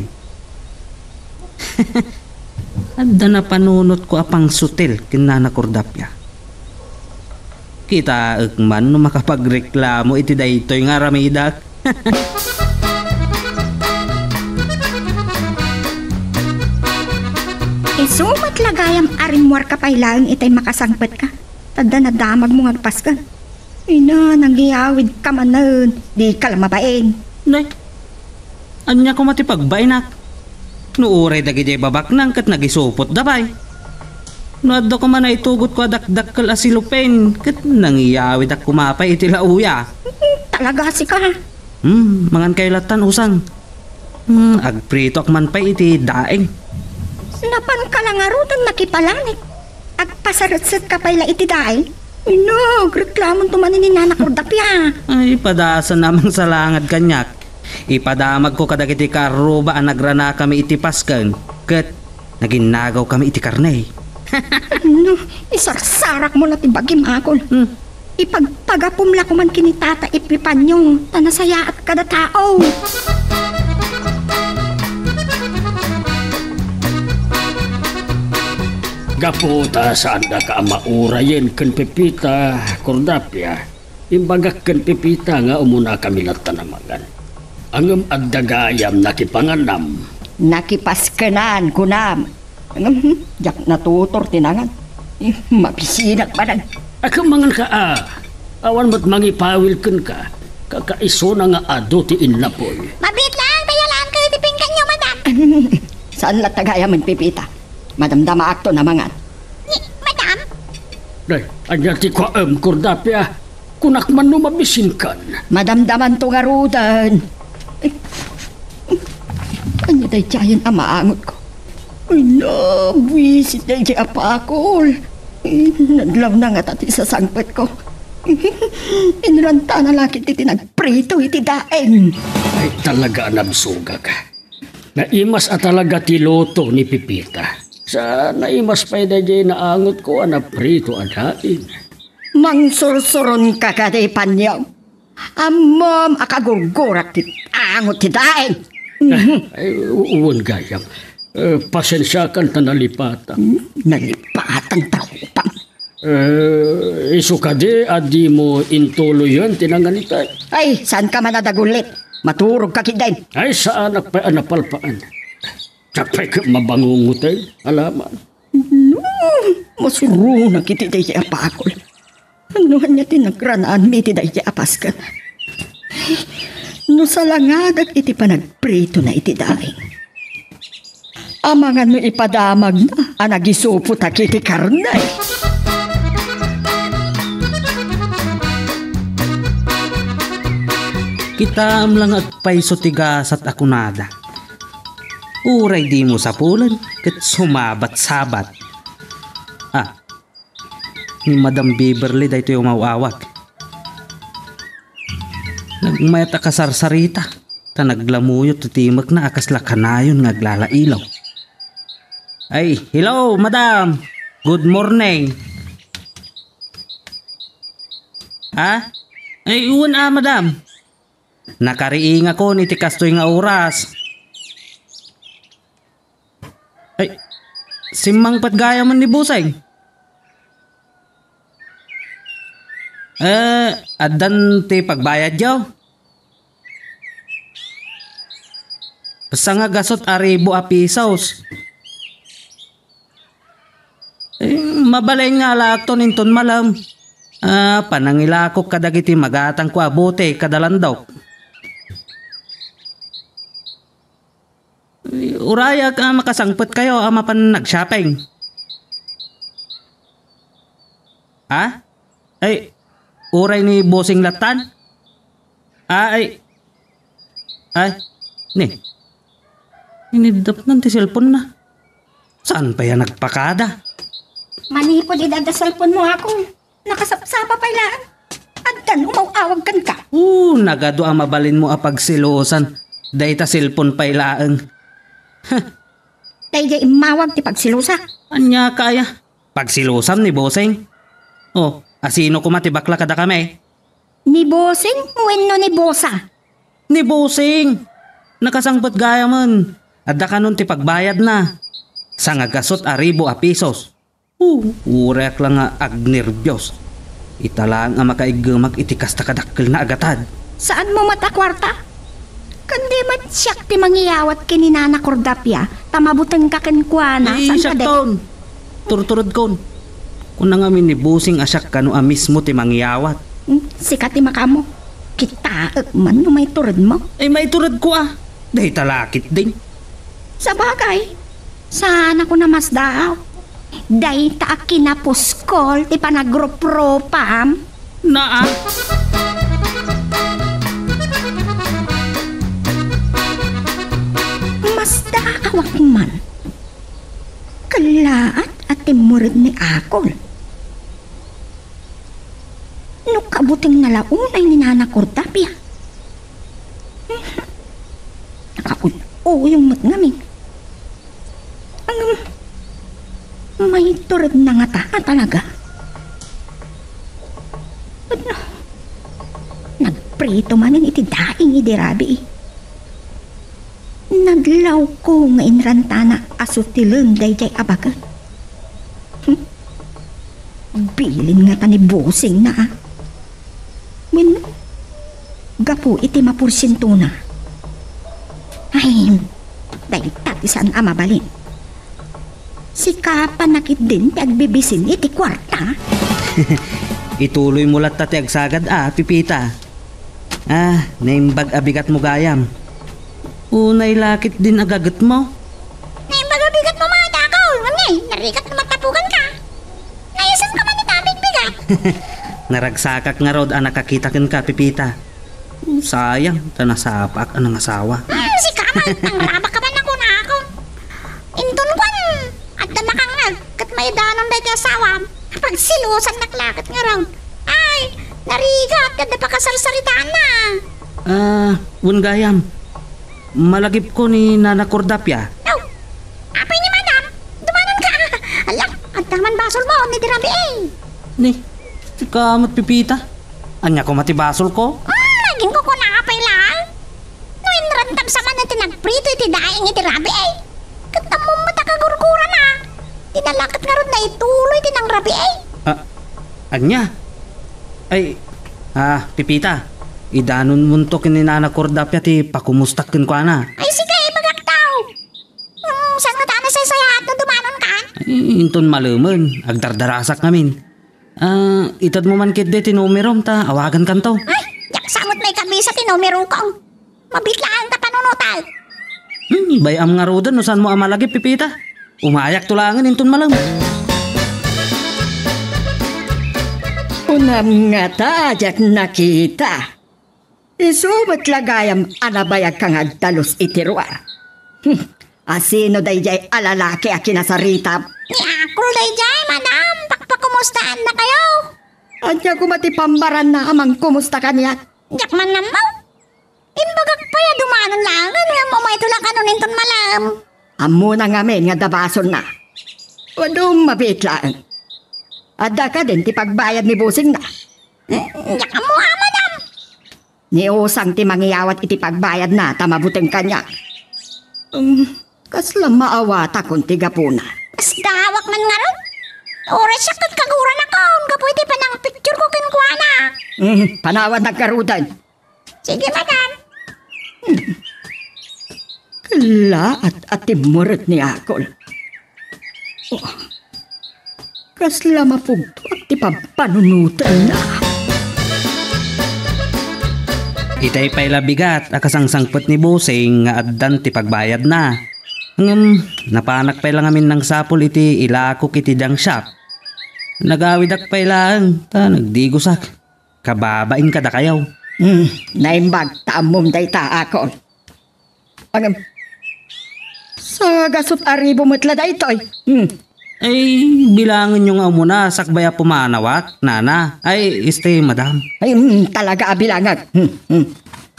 Adda napanunotko a pangsutil ken Nana Cordapia. Kitaek man no makapagreklamo iti daytoy nga aramidek. Isu met la gayam a rimmuarka pay laeng itay makasangpetka. Tadda nadamagmo nga agpasken. Ina, nangyawid ka manen. Di ka la mabain. Nay, ania koma ti pagbainak? No uray dagiti babaknang ket nagisupotda pay. No adda koma naitugotko a dakdakkel a cellophane, ket nangiyawidak koma pay iti lauya. Talaga sika. Hmm, mangan kayo lattan, Usang. Hmm, agpritoak man pay iti daing. Napan ka la ngaruden nakipalanik. Agpasaretset ka pay la iti daing. Ina, agreklamonto man ni Nana Cordapia. Ay, padasam a mangsalangad kaniak. Ipadamagko kadagiti kaarruba a nagranakami iti pasken, ket naginnagawkami iti karne. No, isarsarakmo la ti bagim, Akol. Hmm. Ipagpagapom la koman ken ni Tata Epifanio, ta nasayaat kada tao. Gapu ta saandaka a maurayen ken Pepita, Cordapia, imbagak ken Pepita nga umunakami lattan a mangan. Ngem adda gayam nakipangannam. Nakipaskenan, kunam. Ngem, hmm, diak natutor ti nangan. Eh, mabisinak manen. Agmangan ka, a. Awan met mangipawil kenka. Kakaisuna nga adu ti innapoy. Mabiit laeng, payalaankayo ti pingganyo, madam. Saan latta gayamen, Pepita? Madamdamaakton a mangan. Ni, madam? Day, ania ti kuaem, Cordapia? Kunak man no mabisinkan. Madamdamanto ngaruden. Ania daydiayen a maangotko? Ay, nabuisit daydiay a pakol. Nadlawna ngata ti sasangpetko. Inurantana la ket ti nagprito iti daing. Ay, talaga a nabsogak. Naimas a talaga ti luto ni Pepita. Sa naimas pay daydiay naangotko a naprito a daing. Mangsursuronka kadi, Panyaw? Ammom a kagurgurak ti angot ti daing. Ay, u-, wen gayam. Eh, pasensiakan ta nalipatan. Hmm, nalipatan ta rupam. Eh, isu kadi a dimo intuloyen ti nangan itay? Ay, saanka man a dagullit. Maturogka ketdin. Ay, saanak pay a napalpaan. Diak pay ket mabangungoten, alaman. No, masuronak iti daydiay a pakol. No ania ti nagranaanmi iti daydiay a pasken? No salangadak iti panagpritona iti daing. Amangan no ipadamagna a nagisupotak iti karne. Kitaem la nga agpayso ti gasat a kunada. Uray dimo sapulen ket sumabat-sabat. Ah, ni Madam Beverly daytoy umaw-awag. Nagmayat a kasarsarita, ta naglamuyot ti timekna a kasla kanayon nga aglalailaw. Ay, hello, madam. Good morning. Ha? Ay, wen a, madam. Nakariingakon iti kastoy nga oras. Ay, simmangpet gayamen ni Buseng. Eh, addan ti pagbayadyo? Sanga gasut a ribu a pisos. Eh, mabalin nga alaakton inton malem. Ah, panangilakok kadagiti magatangko a bote kada landok. Urayak a makasangpetkayo a mapan nag-shopping. Ha? Ay, uray ni Bossing lattan? Ah, ay. Ay, ni. Iniddapnan ti cellphone na. Saan pay a nagpakada? Manipud ida da cellphone mo, Akol. Nakasapsapa pay laeng. Addan umaw-awag kenka. Oo, nagadu a mabalinmo a pagselosan. Dayta cellphone pay laeng. Huh. Daydiay immawag ti pagselosak. Ania kaya? Pagselosam ni Bossing? Oh, asino koma ti bakla kadakami? Ni Bossing wenno ni Bosa? Ni Bossing! Nakasangpet gayamen. Adda kanon ti pagbayadna. Sangagasut a ribu a pesos. Uh, urayak la nga agnerbios. Ita laeng a makaiggemak iti kasta kadakkelna a gatad. Saanmo met a kuarta? Ken di met siak ti mangiyawat ken ni Nana Cordapia ta mabutengka kenkuana, Ay, saan kadi? Siakton. Turturedkon. Kuna ngamin ni Bossing a siak kano a mismo ti mangiyawat. Hmm, sika ti makaammo. Kitaek man no maituredmo. Ay, maituredko a. Dayta la ketdin. Sabagay, saan a kuna masdaaw. Dayta a kinapuskol ti panagruprupam. Naa. Masdaawak man. Kellaat a timmured ni Akol. No kabutengna la unay ni Nana Cordapia. Nakauyong met ngamin. Ngem, maituredna ngata a talaga. Wenno, nagprito manen iti daing idi rabii. Nadlawko nga inrantana a sutilen daydiay a baket. Hmm? Bilin ngata ni Bossing na, a. Wenno, gapu iti maporsientona. Ay, dayta ti saan a mabalin. Sika pay ketdin ti agbibisin iti kuarta. Ituloymo latta ti agsagad a, Pepita. Ah, naimbag a bigatmo gayam. Unay la ketdin a gagetmo. Naimbag a bigatmo, Mama, Dako. Ngem, narigat no matapuganka. Naisem ka man ita a bigbigat. Naragsakak ngarud a nakakita kenka, Pepita. Sayang, ta nasapaak a nangasawa. Hmm, sika man, nangrabak ka man a kunakon. Inton kuan, adda makangngeg, ket maidanon daytoy asawam. Pagselosannak la ket ngarud. Ay, narigat, adda pakasarsaritaanna. Ah, wen gayam. Malagipko ni Nana Cordapia. Aw, apay ni Madam? Dumanonka. Ala, adda man basolmo, ni Dirabi, eh. Ni, sika met, Pepita. Ania koma ti basolko? Ah, naging kukuna apay lang. No inrantam sa man ti nagprito iti daing iti rabii. Ket ammom met a kagurgurana. Dinalaket ngarud na ituloy ti nangrabii. Ah, ania? Ay, ah, Pepita, idanonmonto ken ni Nana Cordapia ti pakumustak kenkuana. Ay, sige, ibagak daw. Ngem saan ngata a nasaysayaat no dumanon ka? Ay, inton malemen, agdardarasak ngamin. Ah, itedmo man ketdi ti numerom ta awagankanto. Ay, diak sa met maikabisa ti numerokon. Mabiit laeng ta panunotan. Hmm, bay-am ngaruden no saanmo a malagip, Pepita. Umayakto laengen inton malem. Kunam ngata, diak nakita. Isu met la gayam a nabayagka nga agdalus iti ruar. Hmm, asino daydiay a lalaki a kinasaritam? Ni Akol daydiay, Madam. Pakpakumustaannakayo. Ania koma ti pammaranna a mangkumusta kaniak? Diak man ammo. Imbagak pay a dumanon laengen, ngem umayto la kanon inton malem. Ammona ngamin nga adda basolna. Adu, mabiit laeng. Adda kadin ti pagbayad ni bossingna? Hmm, diak ammo, a, Madam. Ni Usang ti mangiyawat iti pagbayadna ta mabuteng kaniak. Um, kasla maawatakon ti gapuna. Kasdawak man ngarud. Uray siak ket kaguranakon gapu iti panangpictureko kenkuana. Hmm, panawannak ngaruden. Sige, Madam. Hmm. Kellaat a timmured ni Akol. Oh. Kasla mapugtoak ti pampanunotenna. Itay pay la bigat a kasangsangpet ni Bossing nga addan ti pagbayadna. Ngem, napanak pay la ngamin nangsapul iti ilakok iti junk shop. Nagawidak pay laeng, ta nagdigosak. Kababain kadakayo. Hmm, naimbag ta ammom dayta, Akol. Agam, sagasut a ribo met la daytoy. Hmm. Ay, bilangenyo nga umuna, sakbay a pumanawak, nana. Ay, este, madam. Ay, hmm, talaga a bilangag. Hmm, hmm.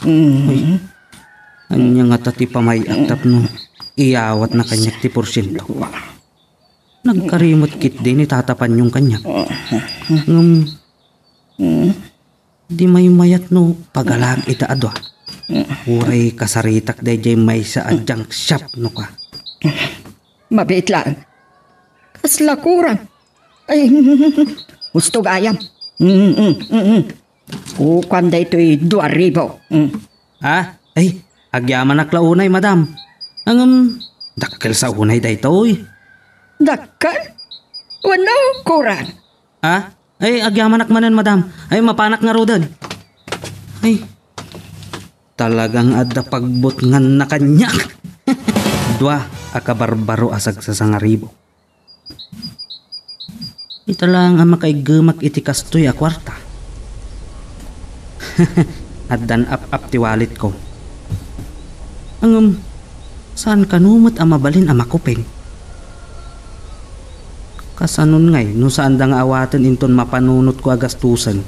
Hmm. Ay, ania ngata ti pamay-at tapno iyawatna kaniak ti porsiento? Nagkarimut ketdi ni tatapanyon kaniak. Ngem, di maymayat no pagalaak ita a dua. Uray kasaritak daydiay maysa a junk shop no ka. Mabiit laeng. Kasla kurang. Ay, husto gayam. Mm, mm, mm, mm. Kukuam daytoy dua ribu. Mm. Ah, ay, agyamanak la unay, madam. Ngem, dakkel sa unay daytoy. Dakkel? Wenno, kurang? Ah, ay, agyamanak manen, madam. Ay, mapanak ngaruden. Ay, talagang adda pagbutnganna kaniak. Dua a kabarbaro a sagsasangaribo. Ita laeng a makaiggemak iti kastoy a kuarta. Addan ap-ap ti walletko. Ngem, saan kano met a mabalin a makupeng? Kasanon ngay no saanda nga awaten inton mapanunotko a gastusen?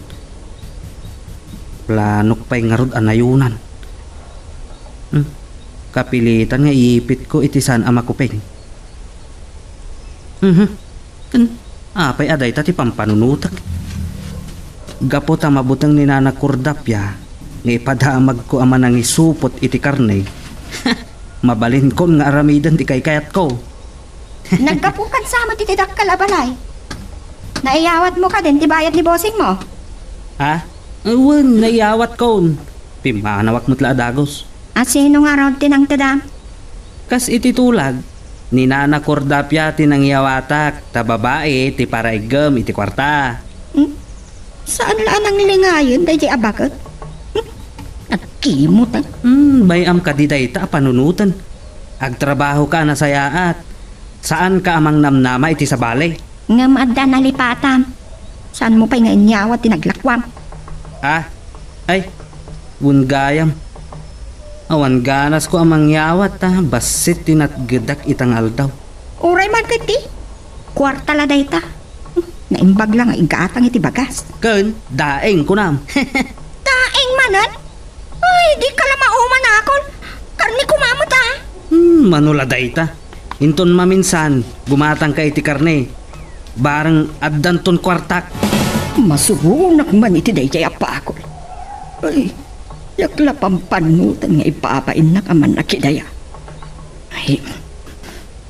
Planok pay ngarud a nayonan. Hmm. Kapilitan nga iipitko iti saan a makupeng. Mhm. Ken, apay a dayta ti pampanunotek? Gapu ta mabuteng ni Nana Cordapia nga ipadamagko a manangisupot iti karne, mabalinkon nga aramiden ti kaykayatko. Naggapu kadi sa met iti dakkel a balay. Naiyawatmo kadin ti bayad ni bossingmo? Ha? Wen, naiyawatkon. Pimmanawak met la a dagus. A sino ngarud ti nangtedam? Kas iti tulag, ni Nana Cordapia ti nangyawatak, ta babai ti paraiggem iti kuarta. Hmm? Saan la a nanglingayen daydiay a baket? Hmm? Nagkimut, ah. Hmm, bay-am kadi dayta a panunoten. Agtrabahoka a nasayaat. Saanka a mangnamnama iti sabali. Ngem adda nalipatam. Saanmo pay nga inyawat ti naglakuam? Ah, ay, wen gayam. Awan ganasko a mangyawat ta bassit ti natgedak ita nga aldaw. Uray man ket ti kuarta la dayta. Naimbag la nga igatang iti bagas. Ken, daeng kunam. Daeng manen? Ay, dika la mauman, Akol. Karne koma met, ah. Hmm, mano la dayta. Inton maminsan, gumatangka iti karne. Bareng addanton kuartak. Masuronak man iti daydiay a pakol. Ay, diak la pampanunoten nga ibabainnak a mannakidaya. Ay,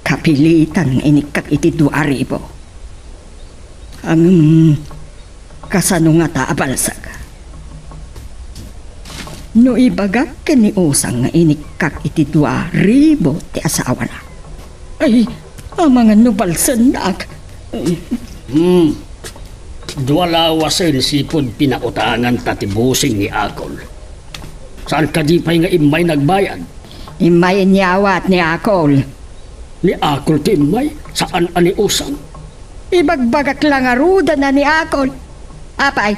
kapilitan nga inikkak iti dua ribu. Ngem, kasano ngata a balsek? No ibagak ken ni Usang nga inikkak iti dua ribu ti asawana. Ay, amangan no balsennak. Ay. Hmm. Dua lawasen sipud pinautanganta ti busing ni Akol. Saan kadi pay nga immay nagbayad? Immay inyawat ni Akol. Ni Akol ti immay, saan a ni Usang? Ibagbagak la ngaruden a ni Akol. Apay,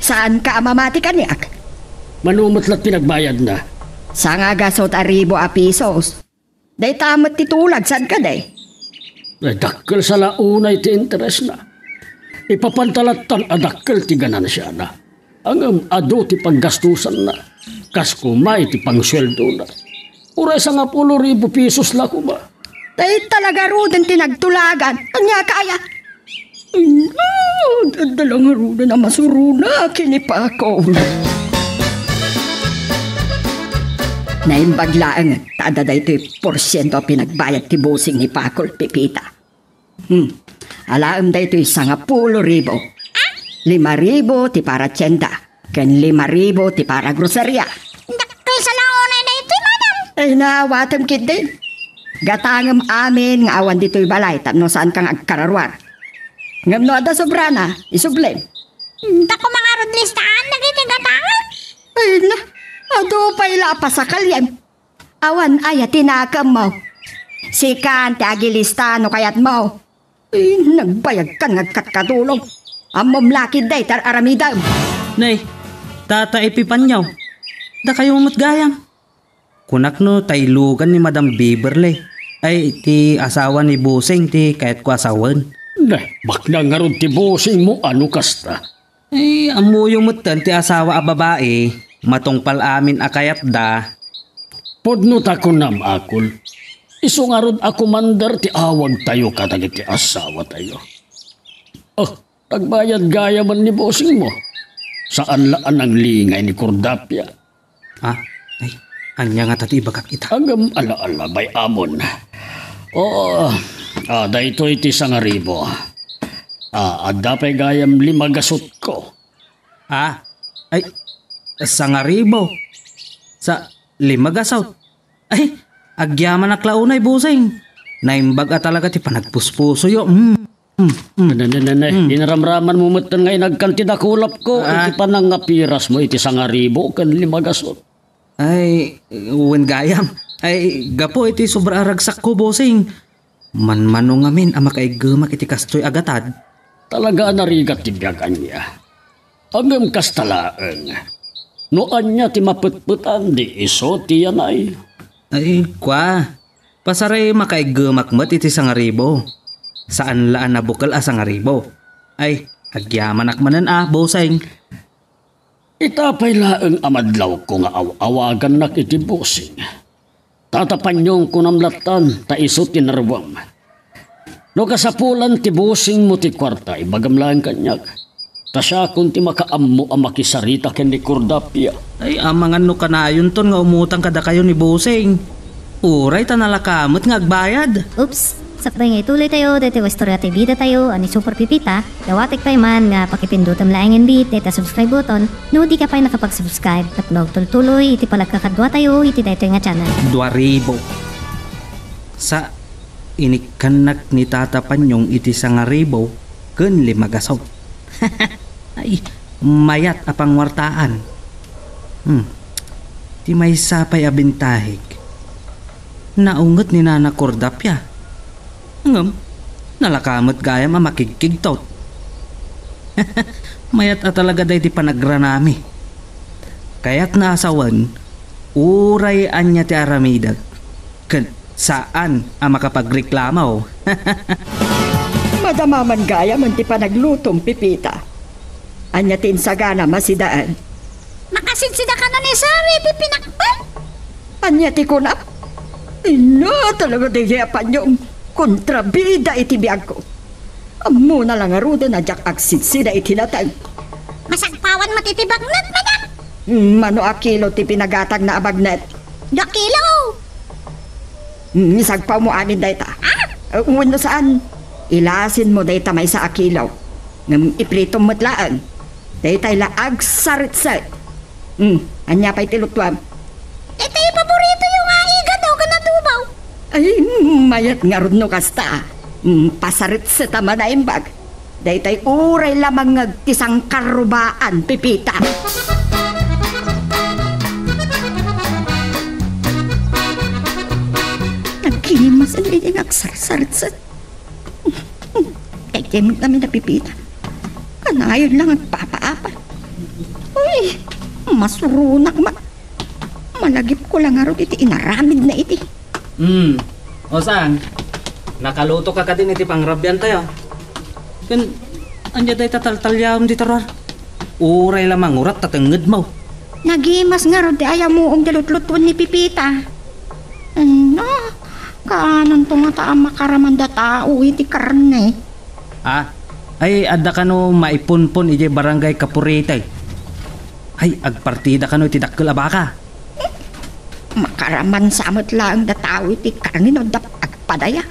saanka a mamati kaniak? Mano met la ti nagbayadna? Sangagasut a ribu a pisos. Dayta met ti tulag, saan kadi? Ay, dakkel sa la unay ti interesna. Ipapanta lattan a dakkel ti ganansiana. Ngem adu ti paggastusanna, kas koma iti pangsueldona. Uray sangapulo ribu pesos la koma. Dayta la ngaruden ti nagtulagan. Ania kaya? Ania, adda la ngaruden a masurona ken ni Pakol. Naimbag laeng ta adda daytoy porsiento a pinagbayad ti busing ni Pakol, Pepita. Hmm. Alaem daytoy sangapulo ribu. Lima ribu ti para tienda, ken lima ribu ti para groseria. Dakkel sa la unay daytoy, madam. Ay, naawatem ketdi. Gatangem amin nga awan ditoy balay tapno saanka nga agkararuar. Ngem no adda sobrana, isublem. Dako mangarud listaan dagiti gatangem. Ay na, adu pay la a pasakalem. Awan aya ti nakemmo? Sikan ti agilista no kayatmo. Ay, nagbayagkan nga agkatkatulog. Ammom la ketdi ti ar-aramidem. Nay, Tata Epifanio, dakayo met gayam. Kunak no taylogan ni Madam Beverly. Ay, ti asawa ni Bosing ti kayatko a sawen. Nah, baknang ngarud ti Bosing mo, ano kasta? Ay, ammoyo metten ti asawa a babai, matungpal amin a kayatda. Pudno ta kunam, Akol. Isu ngarud a komander ti awagtayo kadagiti asawatayo. Oh, nagbayad gayamen ni Bosing mo. Saan la a nanglingay ni Cordapia. Ah, ay, ania ngata ti ibagak ita? Agam ala-ala, bay amon. Oo, ah, daytoy ti sangaribo. Ah, adda pay gayam lima gasutko. Ah, ay, sangaribo. Sa lima gasut. Ay, agyamanak la unay, Bosing. Naimbag a talaga ti panagpuspusoyo. Mm. Mm, mm. Ne, ne, ne, ne. Mm. Inaramraman mo metten nga inagkan ti dakulapko, ah, iti panangapirasmo iti sangaribo ken lima gasut. Ay, wen gayam. Ay, gapu iti sobra a ragsakko, Bosing. Manmano ngamin a makaiggemak iti kastoy a gatad. Talaga a narigat ti biag ania. Ngem kasta laeng. No ania ti mapetpetan, di isu ti yanay. Ay, kua. Pasaray makaiggemak met iti sangaribo. Saan la a nabukel a sangaribo. Ay, agyamanak manen a, Bosing. Ita pay laeng a madlawko nga aw-awagannak iti Bosing. Tata Panyong, kunam lattan, ta isu ti naruam. No kasapulan ti Bosing mo ti kuarta, ibagam laeng kaniak. Ta siakon ti makaammo a makisarita ken ni Cordapia. Ay, amangan no kanayonton nga umutang kadakayo ni Bosing. Uray ta nalaka met nga agbayad. Oops! Sakbay nga ituloy tayo daytoy nga istorya ti bida tayo a ni Super Pipita, dawatek pay man nga pakipindutem laeng inbit dayta subscribe button no di ka pay nakapag-subscribe tapno agtultuloy iti panagkakadua tayo iti daytoy nga channel. Dua ribu. Sa, inikkannak ni Tata Panyong iti sangaribu ken lima gasut. Ay, mayat a pangwartaan. Hmm. Ti maysa pay a bintahek, naunget ni Nana Cordapia. Ngem, nalaka met gayam a makigkigtot. Mayat a talaga daydi panagranami. Kayatna a sawen, uray ania ti aramidek, ket saan a makapagreklamo. Madama man gayam ti panaglutom, Pipita. Ania ti insaganam a sidaen? Makasidsidakanan ni Sari iti pinakpet. Ania ti kunam? Ina, talaga daydi a Panyong kontrabida iti biagko. Ammona la ngaruden a diak agsidsida iti nateng. Masagpawan met iti bagnet, madam. Mano a kilo ti pinagatangna a bagnet? Dua kilo. Mm, isagpawmo amin dayta. Ah? Eh, wenno saan? Ilasinmo dayta maysa a kilo. Ngem ipritom met laeng. Daytay la agsaritset. Mm, ania pay ti lutuam? Iti paboritoyo nga igado ken adobo. Ay, mayat ngarud no kasta. Mm, pasaritset a manaimbag. Daytay uray la mangngeg ti sangkarrubaan, Pipita. Nagkimasen iti nga agsarsaritset. Daytay met amin a Pipita. Kanayon lang agpapaapa. Uy, masuronak ma-, malagipko la ngarud iti inaramidna iti. Hmm. O saan? Nakaluto ka kadin iti pangrabian tayo. Ken, ania dayta taltaliaem dita ruar? Uray la mangurat ta tengngedmo. Nagimas ngarud ti ayamuom ti lutlutuan ni Pipita. Ano? Kaanonto ngata a makaramanda tao iti karne? Ah, ay, adda kano maipunpon idiay Barangay Kapurite. Ay, agpartida kano iti dakkel a baka. Makaraman sa met laeng da tao iti karne no adda agpadaya.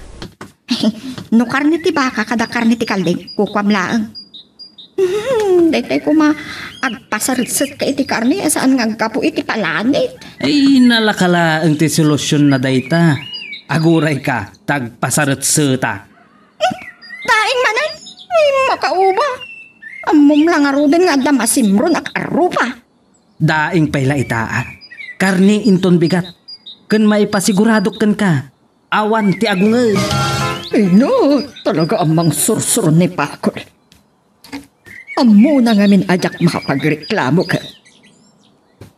No karne ti baka kada karne ti kalding, kukuam laeng. Hmm, daytay koma, agpasaritset ka iti karne a saan nga aggapu iti palanit. Ay, nalaka laeng ti solusionna dayta. Aguray ka, ta agpasaritseta. Daing manen, ay, makauba. Ammom la ngaruden nga adda masimron a karrupa. Daing pay la ita, a. Karne inton bigat. Ken maipasiguradok kenka. awan ti agunged. Ino, talaga a mangsursuro ni Pakol. Ammona ngamin a diak makapagreklamo ket,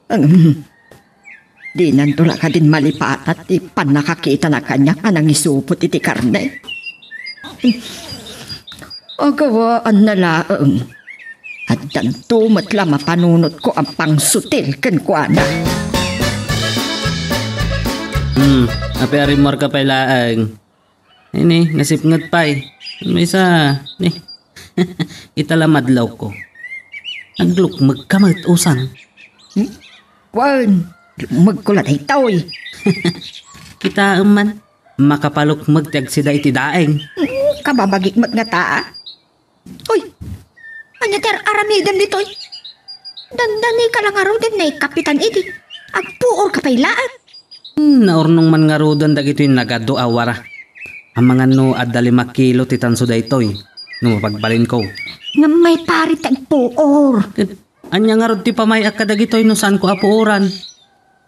um, dinanto la kadin malipatan ti pannakakitana kaniak a nangisupot iti karne. Agawaan na laeng. Addanto met la mapanunotko a pangsutil kenkuana. Hmm, apay a rimmuarka pay laeng? Ini, nasipnget pay. Maysa, ni. Ita la madlawko. Naglukmegka met, usan. Hmm? Wen, lukmegko la daytoy. Kitaem man, makapalukmeg ti agsida iti daeng. Hmm, kababagik met ngata, a. Uy, ania ti ar-aramidem ditoy? Dandanika la ngaruden, naikapitan idi. Agpuorka pay laeng. Hmm, naurnong man ngaruden dagitoy nagadu a wara. Amangan no adda lima kilo ti tanso daytoy, no mapagbalinko. Ngem maiparit ti agpuor. Ket ania ngarud ti pamay-ak kadagitoy no saanko a puoran?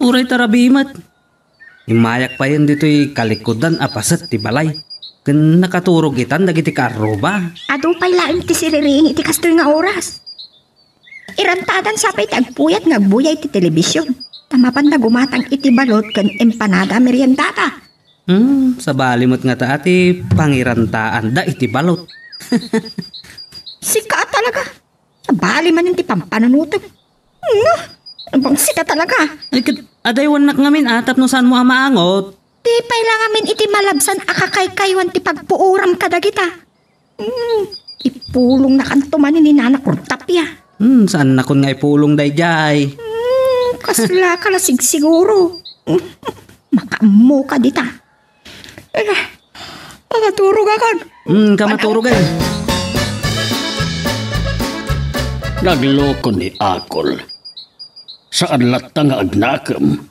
Uray ta rabii met. Immayak payen ditoy kalikudan a paset ti balay, ken nakaturog itan dagiti kaarruba. Adu pay laeng ti siririing iti kastoy nga oras. Irantadan sa pay ti agpuyat nga agbuya iti telebision, ta mapanda gumatang iti balot ken empanada a meriendada. Hmm, sabali met ngata ti pangirantaanda iti balot. Sika talaga. Sabali manen ti pampanunotem. Nga, nabangsita talaga. Ay, ket adaywannak ngamin a tapno saanmo a maangot. Di pay la ngamin iti malabsan a kakaykaywan ti pagpuoram kadagita. Hmm, ipulongnakanto manen ni Nana Cortapia. Hmm, saannakon nga ipulong daydiay. Hmm, kaslaka la sigsiguro. Makaammoka dita. Eh, makaturogakon. Hmm, ka maturogen. Nagloko ni Akol. Saan latta nga agnakem.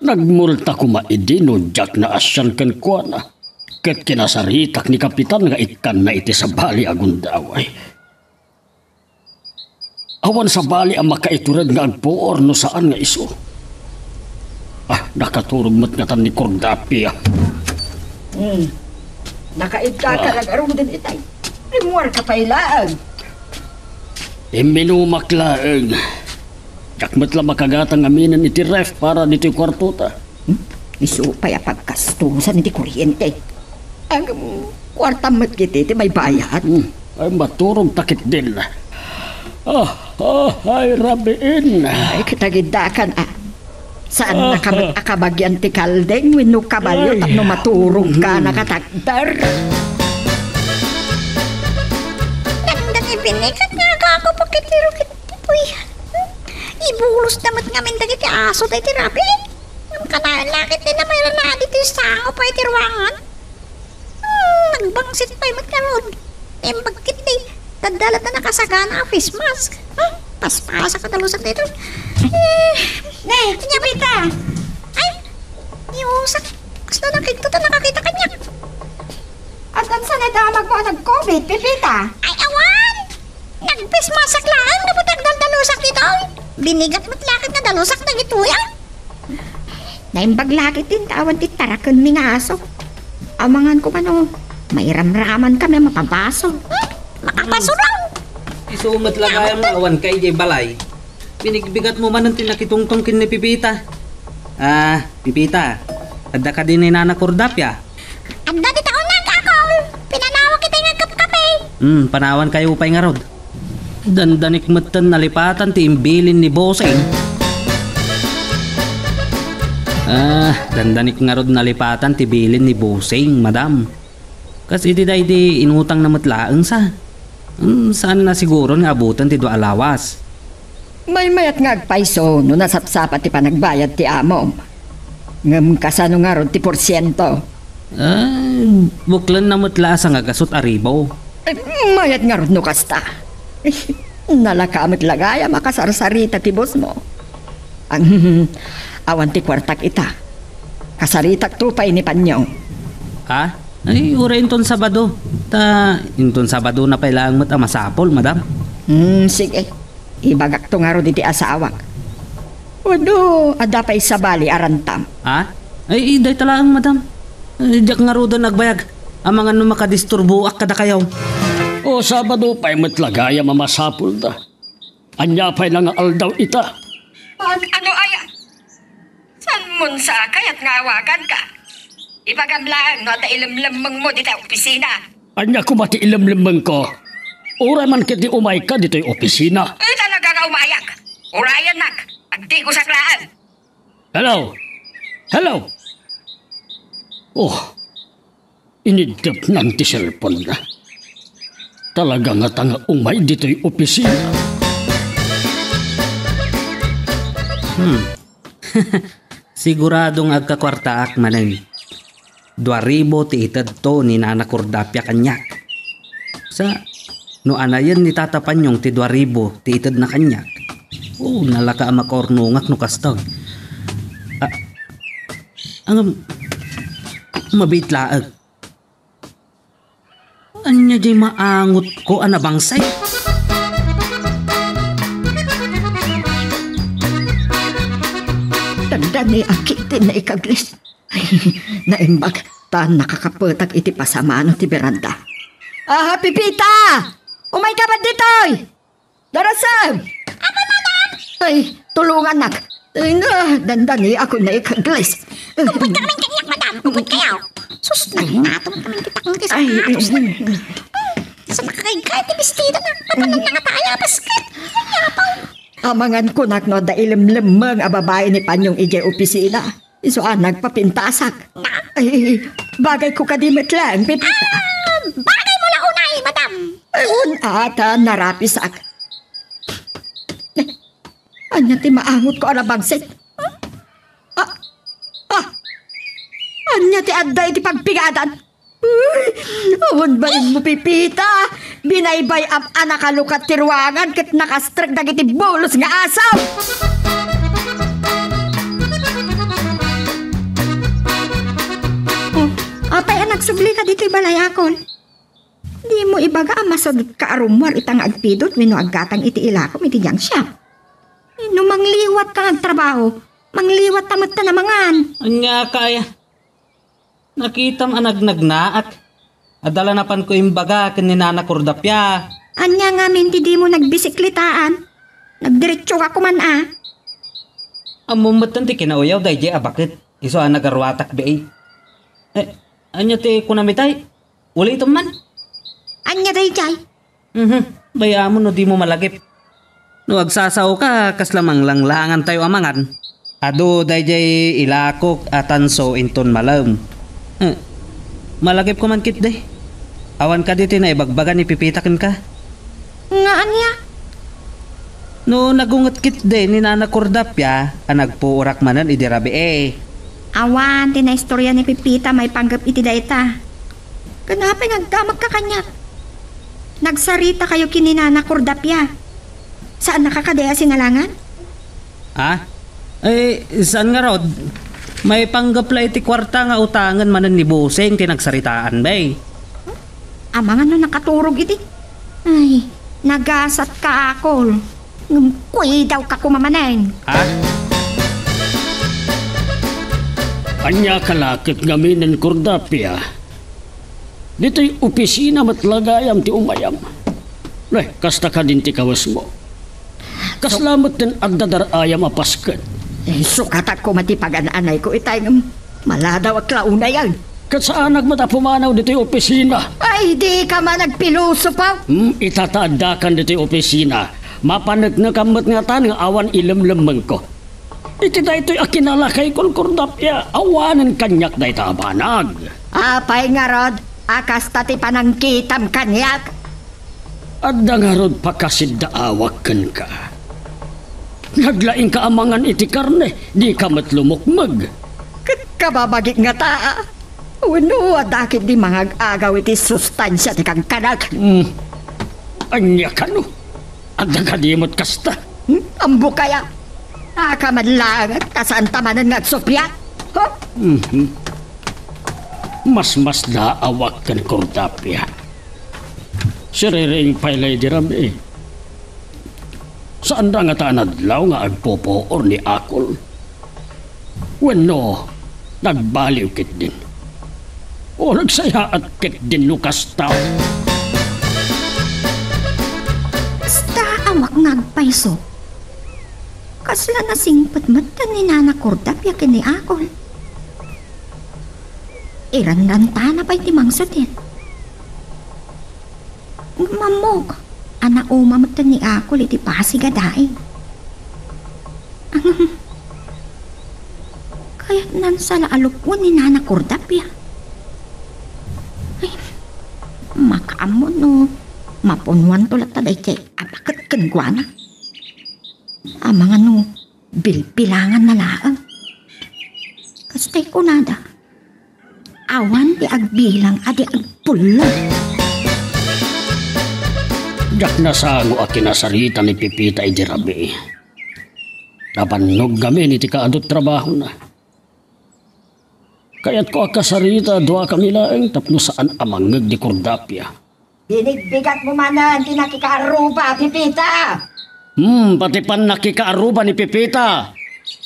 Nagmulta koma idi no diak naasian kenkuana, ket kinasaritak ni Kapitan nga ikkanna iti sabali a gundaway. Awan sabali a makaitured nga agpuor no saan nga isu. Ah, nakaturog met ngatan ni Cordapi, ah. Hmm. Nakaibka ka ngaruden itay. Rimmuarka pay laeng. Imminumak laeng. Diak met la makagatang aminen iti ref para ditoy kuartota. Hmm? Isu pay a pagkastusan iti kuryente. Ang kuartam met iti ti maibayad. Hmm. Ay, maturog ta ketdin. Ah, ah, ay, rabiin. Ay, kitagiddakan, ah. Saan na ka met a kabagian ti kaldeng wenno kabalio tapno maturog ka nakatagder? Nanda ti binigat nga agago pa ket irukit ti puyan. Ibulos na met ngamin dagiti aso daydi rabii. Ngem kanayon la ket ti namayrana ditoy sango pay ti ruangan. Hmm, nagbangsit pay met ngarud. Naimbag ketdi, ta adda latta nakasagana a face mask. Hmm, paspasak a dalusak daytoy. Eh, ne, ania, Pita? Ay, ni usak. Kasla nakigto ta nakakita kaniak. Addan sa nadamagmo a nag-covid, Pipita? Ay, awan! Nag-face mask laeng no pay ta agdaldalusak ditoy. Binigat met la ket nga dalusak dagitoy, ah. Naimbag la ketdin ta awan ti tarakenmi nga aso. Amangan ko kano, mairamraman kami a mapapaso. Hmm? Makapaso lang. Isu met la gayam nga awanka idiay balay. Binigbigatmo manen ti nakitungtong ken ni Pipita. Ah, Pipita, adda kadi ni Nana Cordapi, ah? Adda dita uneg, Akol. Pinanawak iti nga agkapkapi. Hmm, panawankayo pay ngarud. Dandanik metten nalipatan ti imbilin ni Bossing. Ah, dandanik ngarud nalipatan ti bilin ni Bossing, madam. Kas iti daydi inutangna met laeng sa. Hmm, saanna siguron nga abuten ti dua a lawas. Maymayat nga agpayso no nasapsapa ti panagbayad ti amom. Ngem kasano ngarud ti porsiento? Ah, buklenna met la a sangagasut a ribu. Eh, mayat ngarud no kasta. Nalaka met la gayam a kasarsarita ti bossmo. Ang, awan ti kuartak ita. Kasaritakto pay ni Panyong. Ha? Ay, uray inton Sabado. Ta, inton Sabado na pay laeng met a masapul, madam. Hmm, sige. Ibagakto ngarud iti asawak. Wenno, adda pay sabali a rantam? Ha? Ay, dayta laeng, madam. Ay, diak ngaruden agbayag. Amangan no makadisturboak kadakayo. O, Sabado pay met la gayam a masapulda. Ania pay la nga aldaw ita? An-, ano aya? Saan mon sa kayat nga awaganka? Ibagam laeng no adda ilemlemmengmo dita opisina. Ania koma ti ilemlemmengko? Uray man ketdi umayka ditoy opisina. Eh, talaga nga umayak. Urayennak. Agtigusak laeng. Hello? Hello? Oh, iniddepnan ti cellphone-na. Talaga ngata nga umay ditoy opisina. Hmm. Sigurado nga agkakuartaak manen. Dua ribu ti itedto ni Nana Cordapia kaniak. Sa, no anayen ni Tata Panyong ti dua ribu ti itedna kaniak, o, nalaka a makaurnongak no kasta. Ah, ngem, mabiit laeng. Ania diay maangotko a nabangsit? Dandani a kitin na ikaglis. Naimbag, ta nakakapetak iti pasamano ti beranda. Ah, Pepita! Umayka met ditoy! Darasem! Apo, madam! Ay, tulongannak. Ay, na, dandani ako na ikaglis. Upod ka naman kaniak, madam. Upod kayo. Sus, nahingato mo kami kita kung kisa. Ay, ay, ay. Sa nakakaigay, ti bestida na. Apo, nang nangataya, basket. Ay, apo. Amangan kunak no adda ilemlemmeng a babai ni Panyong idiay opisina. Isu a nagpapintasak. Ay, bagayko kadi met laeng, Pepita. Ah, bagay mo la unay, madam. Ay, un-, ata, narapisak. Ania ti maangotko a nabangsit? Ah, ah, ania ti adda iti pagpigadan? Uy, awan bainmo, Pepita. Binaybay-am a nakalukat ti ruangan ket nakastrek dagiti bulos nga aso. Oh, apay a nagsublika ditoy balay, Akol? Dimo ibaga a masadutka a rummuar ita nga agpidot wenno aggatang iti ilakom iti junk shop. No mangliwatka nga agtrabaho, mangliwatka metten a mangan. Ania kaya? Nakitam a nagnagnaak. Adda la napanko imbaga ken ni Nana Cordapia. Ania ngamin ti dimo nagbisiklitaen? Nagdiretso ka koman a. Ammom metten ti kinauyaw daydiay a baket. Isu a nagaruatak bai. Eh, ania ti kunam itay? Ulitem man. Ania daydiay? Mhm. Bay-amon no dimo malagip. No agsasaoka, kasla manglanglangantayo a mangan. Adu daydiay ilakok a tanso inton malem. Eh, malagipko man ketdi. Awan kadi ti naibagbaga ni Pepita kenka? Nga ania? No nagunget ketdi ni Nana Cordapia a nagpuorak manen idi rabii. Awan ti naistorya ni Pepita maipanggep iti dayta. Ken apay nga agdamagka kaniak? Nagsaritakayo ken ni Nana Cordapia. Saannaka kadi a sinalangan? Ha? Eh, saan ngarud? Maipanggep la iti kuarta nga utangen manen ni Busing ti nagsaritaan, bay. Amangan no nakaturog iti. Ay, nagasatka, Akol. Ngem kuidawka koma manen. Ha? Ania ka la ket ngamin, Cordapia? Ditoy opisina met la gayam ti umayam. Eh, kasta kadin ti kawesmo. Kasla met ti adda dar-ayam a pasket. Eh, sukatak koma ti pagan-anayko itay ngem maladawak la unayen. Ket saanak met a pumanaw ditoy opisina. Ay, dika man agpilosopo. Hmm, ita ta addakan ditoy opisina. Mapaneknekam met ngatan nga awan ilemlemmengko. Iti daytoy a kinalakaykon, Cordapia, awanen kaniak dayta a banag. Apay ngarud a kasta ti panangkitam kaniak? Adda ngarud pakasidaawak kenka. Naglaingka a mangan iti karne, dika met lumukmeg. Ket kababagik ngata, wenno adda ketdi mangag-agaw iti sustansia ti kankanak? Hmm. Ania kano? Adda kadi met kasta? Hmm? Ammok aya? Aka man laeng ta saanta manen nga agsuppiat? Huh? Mhm. Masmasdaawak ken Cordapia. Siriring pay la idi rabii. Saan da ngata a nadlaw nga agpupuor ni Akol? Wenno, Nagbaliw ketdin. O, nagsayaat ketdin no kasta. Kasta a waknag payso. Kasla nasingpet met ni Nana Cordapia ken ni Akol. Iranrantana pay ti mangsutin. Mammok a nauma met ni Akol iti Pasig a daing. Ngem, kayatnan sa la a lukwen ni Nana Cordapia. Ay, makaammo no mapunoanto latta daytoy a baket kenkuana. Amangan no bilbilanganna laeng. Kastay kunada, awan ti agbilang a di agpullo. Diak nasango a kinasarita ni Pepita idi rabii. Nabannog ngamin iti kaadu ti trabahona. Kayatko a kasarita a duakami laeng tapno saan a mangngeg ni Cordapia. Binigbigatmo manen ti nakikaarruba, Pepita! Hmm, pati pannakikaarruba ni Pepita.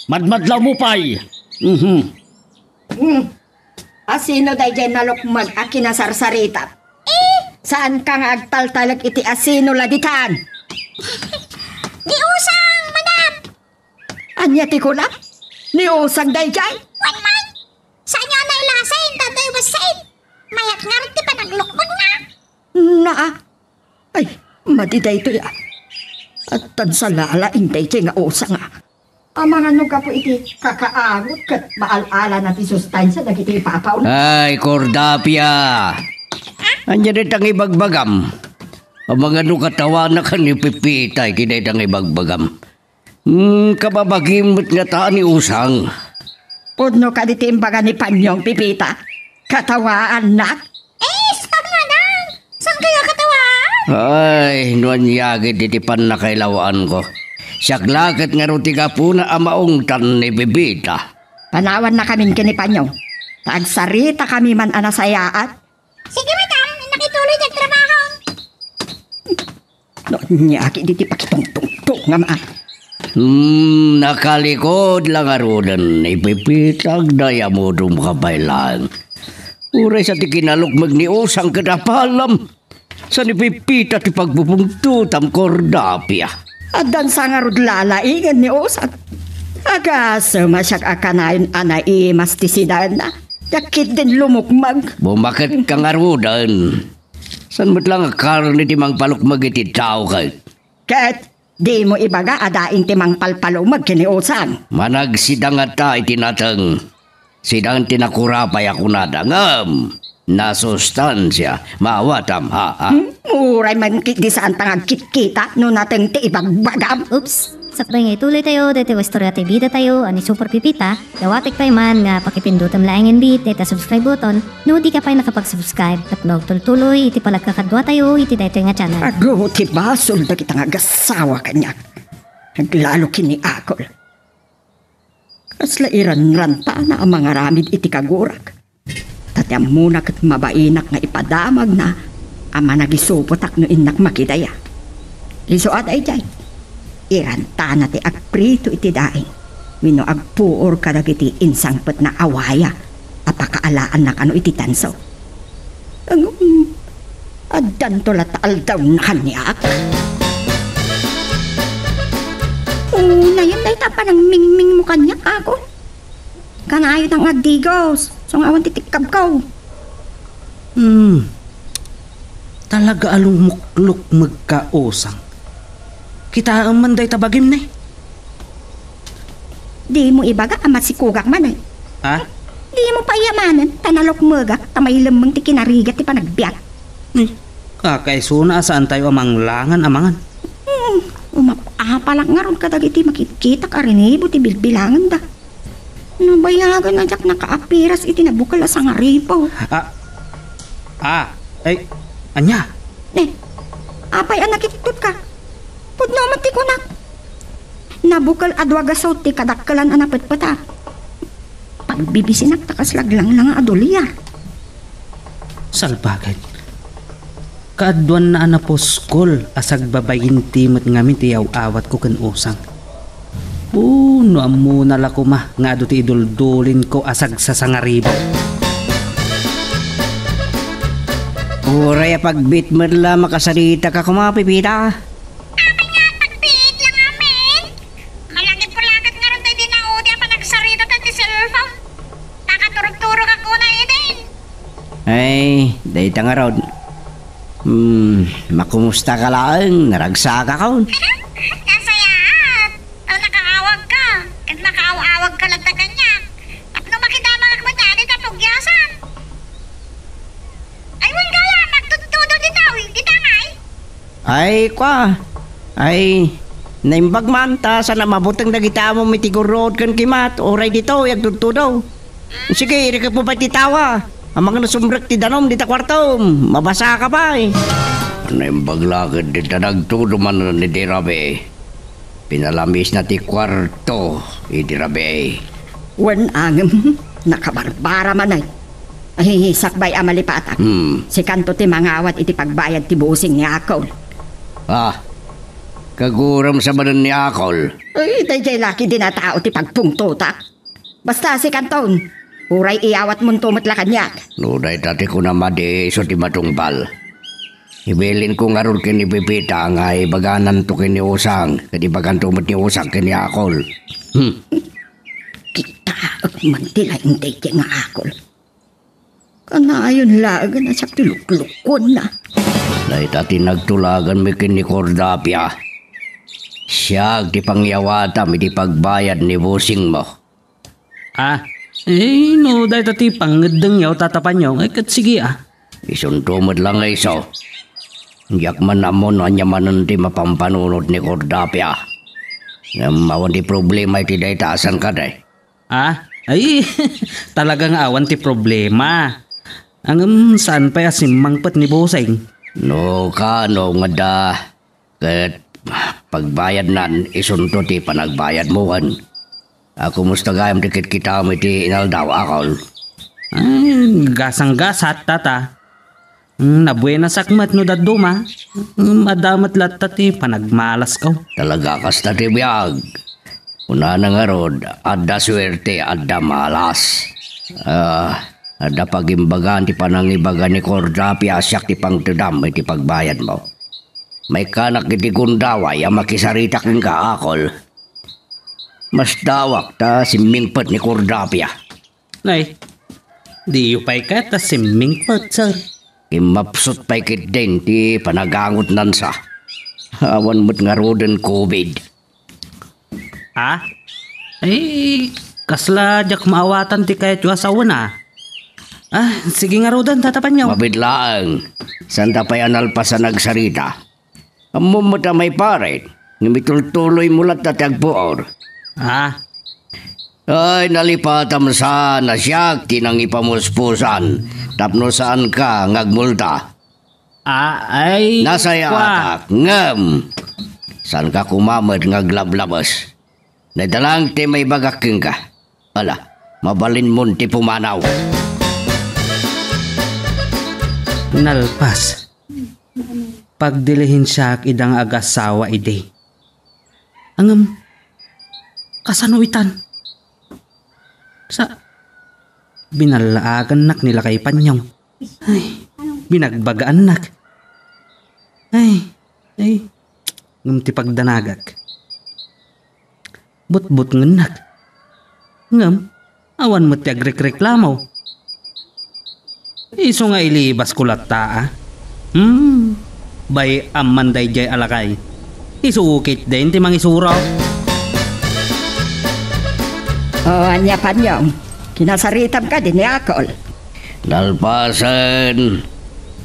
Madmadlawmo pay. Mhm. Hmm. Asino daydiay nalukmeg a kinasarsarita? Eh? Saanka nga agtaltalek iti asino la ditan? Ni Usang, madam! Ania ti kunam? Ni Usang daydiay? Wen man! Saanyo a nailasin, Tatay Wasit? Mayat ngarud ti panaglukmegna. Naa. Ay, madi daytoy, a. Addan sa lalaing daytoy nga Usang, a. Amangan no gapu iti kakaangot ket maal-alana ti sustansia dagiti ipapawna. Ay, Cordapia! Ania dayta nga ibagbagam? Amangan no katawaannak ni Pepita iti dayta nga ibagbagam. Hmm, kababagim met ngata ni Usang. Pudno kadi ti imbaga ni Panyong, Pepita? Katawaannak? Eh, saan nga na? Saan kaya katawaan? Ay, no ania gid iti pannakailawaanko. Siak la ket ngarud ti gapuna a maungtan ni Pepita. Panawannakamin ken ni Panyong. Ta agsaritakami man a nasayaat. Sige, madam, innak ituloy ti agtrabaho. No, ania gid iti pakitungtungtong nga ma-, Hmm, nakalikod la ngaruden ni Pepita, agdayamudom ka pay laeng. Uray sa ti kinalukmeg ni Usang ket apalam. Sa ni Pepita ti pagbubungtotam, Cordapia. Addan sa ngarud lalaingen ni Usang. Agasem a siak a kanayon a naimas ti sidaenna. Diak ketdin lumukmeg. Bumaket ka ngaruden. Saan met la nga karne ti mangpalukmeg iti tao ket? Ket dimo ibaga a daing ti mangpalpalukmeg ken ni Usang. Managsida ngata iti nateng. Sidaen ti nakurapay a kunada, ngem nasustansia, maawatam, ha, ha? Hmm? Uray man ketdi saanta nga agkitkita no nateng ti ibagbagam. Oops! Sakbay nga ituloy tayo, daytoy nga istorya ti bida tayo, a ni Super Pepita, dawatek pay man nga pakipindutem laengen bi dayta subscribe button, no di ka pay nakapag-subscribe, tapno agtultuloy iti panagkakadua tayo iti daytoy nga channel. Ago ti basol dagita nga agasawa kaniak. Aglalo ken ni Akol. Kasla iranrantana a mangaramid iti kagurak. Ta ti ammona ket mabainak nga ipadamagna a managisupotak no innak makidaya. Isu a daydiay, irantana ti agprito iti daing wenno agpuor kadagiti insangpetna a waya a pakaalaanna kano iti tanso. Ngem, addanto latta aldaw na kaniak. Unayen dayta panangmingmingmo kaniak, Akol. Kanayon nga agdigos, isu nga awan ti tikkabko. Hmm. Talaga a lumuklukmegka, Usang. Kitaem man dayta bagim ne. Dimo ibaga a masikugak man, eh. Ha? Dimo paiyamanen ta nalukmegak ta mailemmeng ti kinarigat ti panagbiag. Eh, kakaisuna a saantayo a manglangan amangan. Hmm, umap-apalak ngarud kadagiti makitkitak a rinibo ti bilbilanganda. Nabayagen a diak nakaapiras iti nabukel a sangaripo. Ah, ah, ay, ania? Eh, apay a nakittutka? Pudno met ti kunak. Nabukel a dua gasut ti kadakkelan a napetpetak. Pagbibisinak ta kasla aglanglang a dolyar. Salbagen. Kaaduanna a napuskol a sagbabain ti met ngamin ti yaw-awatko ken Usang. O, No ammona la koma nga adu ti iduldulinko a sagsasangaribo. Uray a pagbiit met la makasarita ka koma, Pepita. Apay nga pagbiit la ngamin? Malagipko la ket ngarud daydi naudi a panagsarita daydi cellphone. Nakaturog-turog a kuna idin. Ay, dayta ngarud. Hmm, makumusta ka laeng? Naragsakakon. Nasayaat. Aw, nakaawag ka. Ket makaaw-awag ka latta kaniak. Tapno makidamagak met nga dita pugyasan. Ay, wen gayam, agtudtudo dita, uy, dita ngay. Ay, kua. Ay, naimbag man, ta saan a mabuteng dagiti amom iti gurruod ken kimat, uray ditoy, agtudtudo. Sige, irikepmo pay ti tawa. Amangan no sumrek ti danum dita kuartom. Mabasa ka pay. Naimbag la ket dita nagtudo manen ni Dirabe. Pinalamisna ti kuarto, idi rabii. Wen, angem, nakabarbara manen. Ay, sakbay a malipatak. Hmm. Sikanto ti mangawat iti pagbayad ti busing ni Akol. Ah, kaguram sa manen ni Akol. Ay, daydiay la ketdi a tao ti pagpungtotak. Basta sikanton, uray iyawatmonto met la kaniak. No dayta ti kunam a di isu ti matungpal. Ibilinko ngarud ken ni Pepita nga ibagananto ken ni Usang, ket ibaganto met ni Usang ken ni Akol. Hmm. Kitaek man ti laing daydiay nga Akol. Kanayon laeng a siak ti luklukuenna. Dayta ti nagtulaganmi ken ni Cordapia. Siak ti pangiyawatam iti pagbayad ni busingmo. Ah, eh, no dayta ti pangngeddengyo, Tata Panyong, ay ket sige, ah. Isunto met la nga isu. Diak man ammo no ania manen ti mapampanunot ni Cordapia. Ngem awan ti problema iti dayta a saan kadi. Ah, ay, talaga nga awan ti problema. Ngem saan pay a simmangpet ni Busing? No kaano nga adda ket pagbayadnan, isunto ti panagbayadmo wen. A, kumusta gayam ti kitkitam iti inaldaw, Akol? Ay, gasang-gasat, Tata. Mm, nabuenasak met no dadduma. Mm, adda met latta ti panagmalasko. Talaga kasta ti biag. Kunana ngarud, adda suerte, adda malas. Ah, adda pagimbagan ti panangibaga ni Cordapia a siak ti pangtedam iti pagbayadmo. Maikkanak iti gundaway a makisarita kenka, Akol. Masdaawak ta simmingpet ni Cordapia. Nay, diyo pay kayat a simmingpet, sir. Kimmapsut pay ketdin ti panagangotnansa. Awan met ngaruden covid. Ah? Ay, kasla diak maawatan ti kayatyo a sawen, ah. Ah, sige ngaruden, Tata Panyong. Mabiit laeng. Santa pay a nalpas a nagsarita. Ammom met a maiparit, ngem itultuloymo latta ti agpuor. Ah? Ay, nalipatam saan a siak ti nangipamuspusan tapno saanka nga agmulta. Ah, ay, Nasayaatak, ngem saanka koma met nga aglablabes. Dayta lang ti maibagak kenka. Ala, mabalinmon ti pumanaw. Nalpas. Pagdilihensiak ida nga agasawa idi. Ngem, kasano itan? Sa, binallaagannak ni Lakay Panyong. Ay, binagbagaannak. Ay, ay, ngem ti pagdanagak. Butbutngennak. Ngem, awan met ti agrekreklamo. Isu nga ilibasko latta, a. Hmm, bay-am man daydiay a lakay. Isu ketdin ti mangisuro. O, ania, Panyong? Kinasaritam kadi ni Akol? Nalpasen.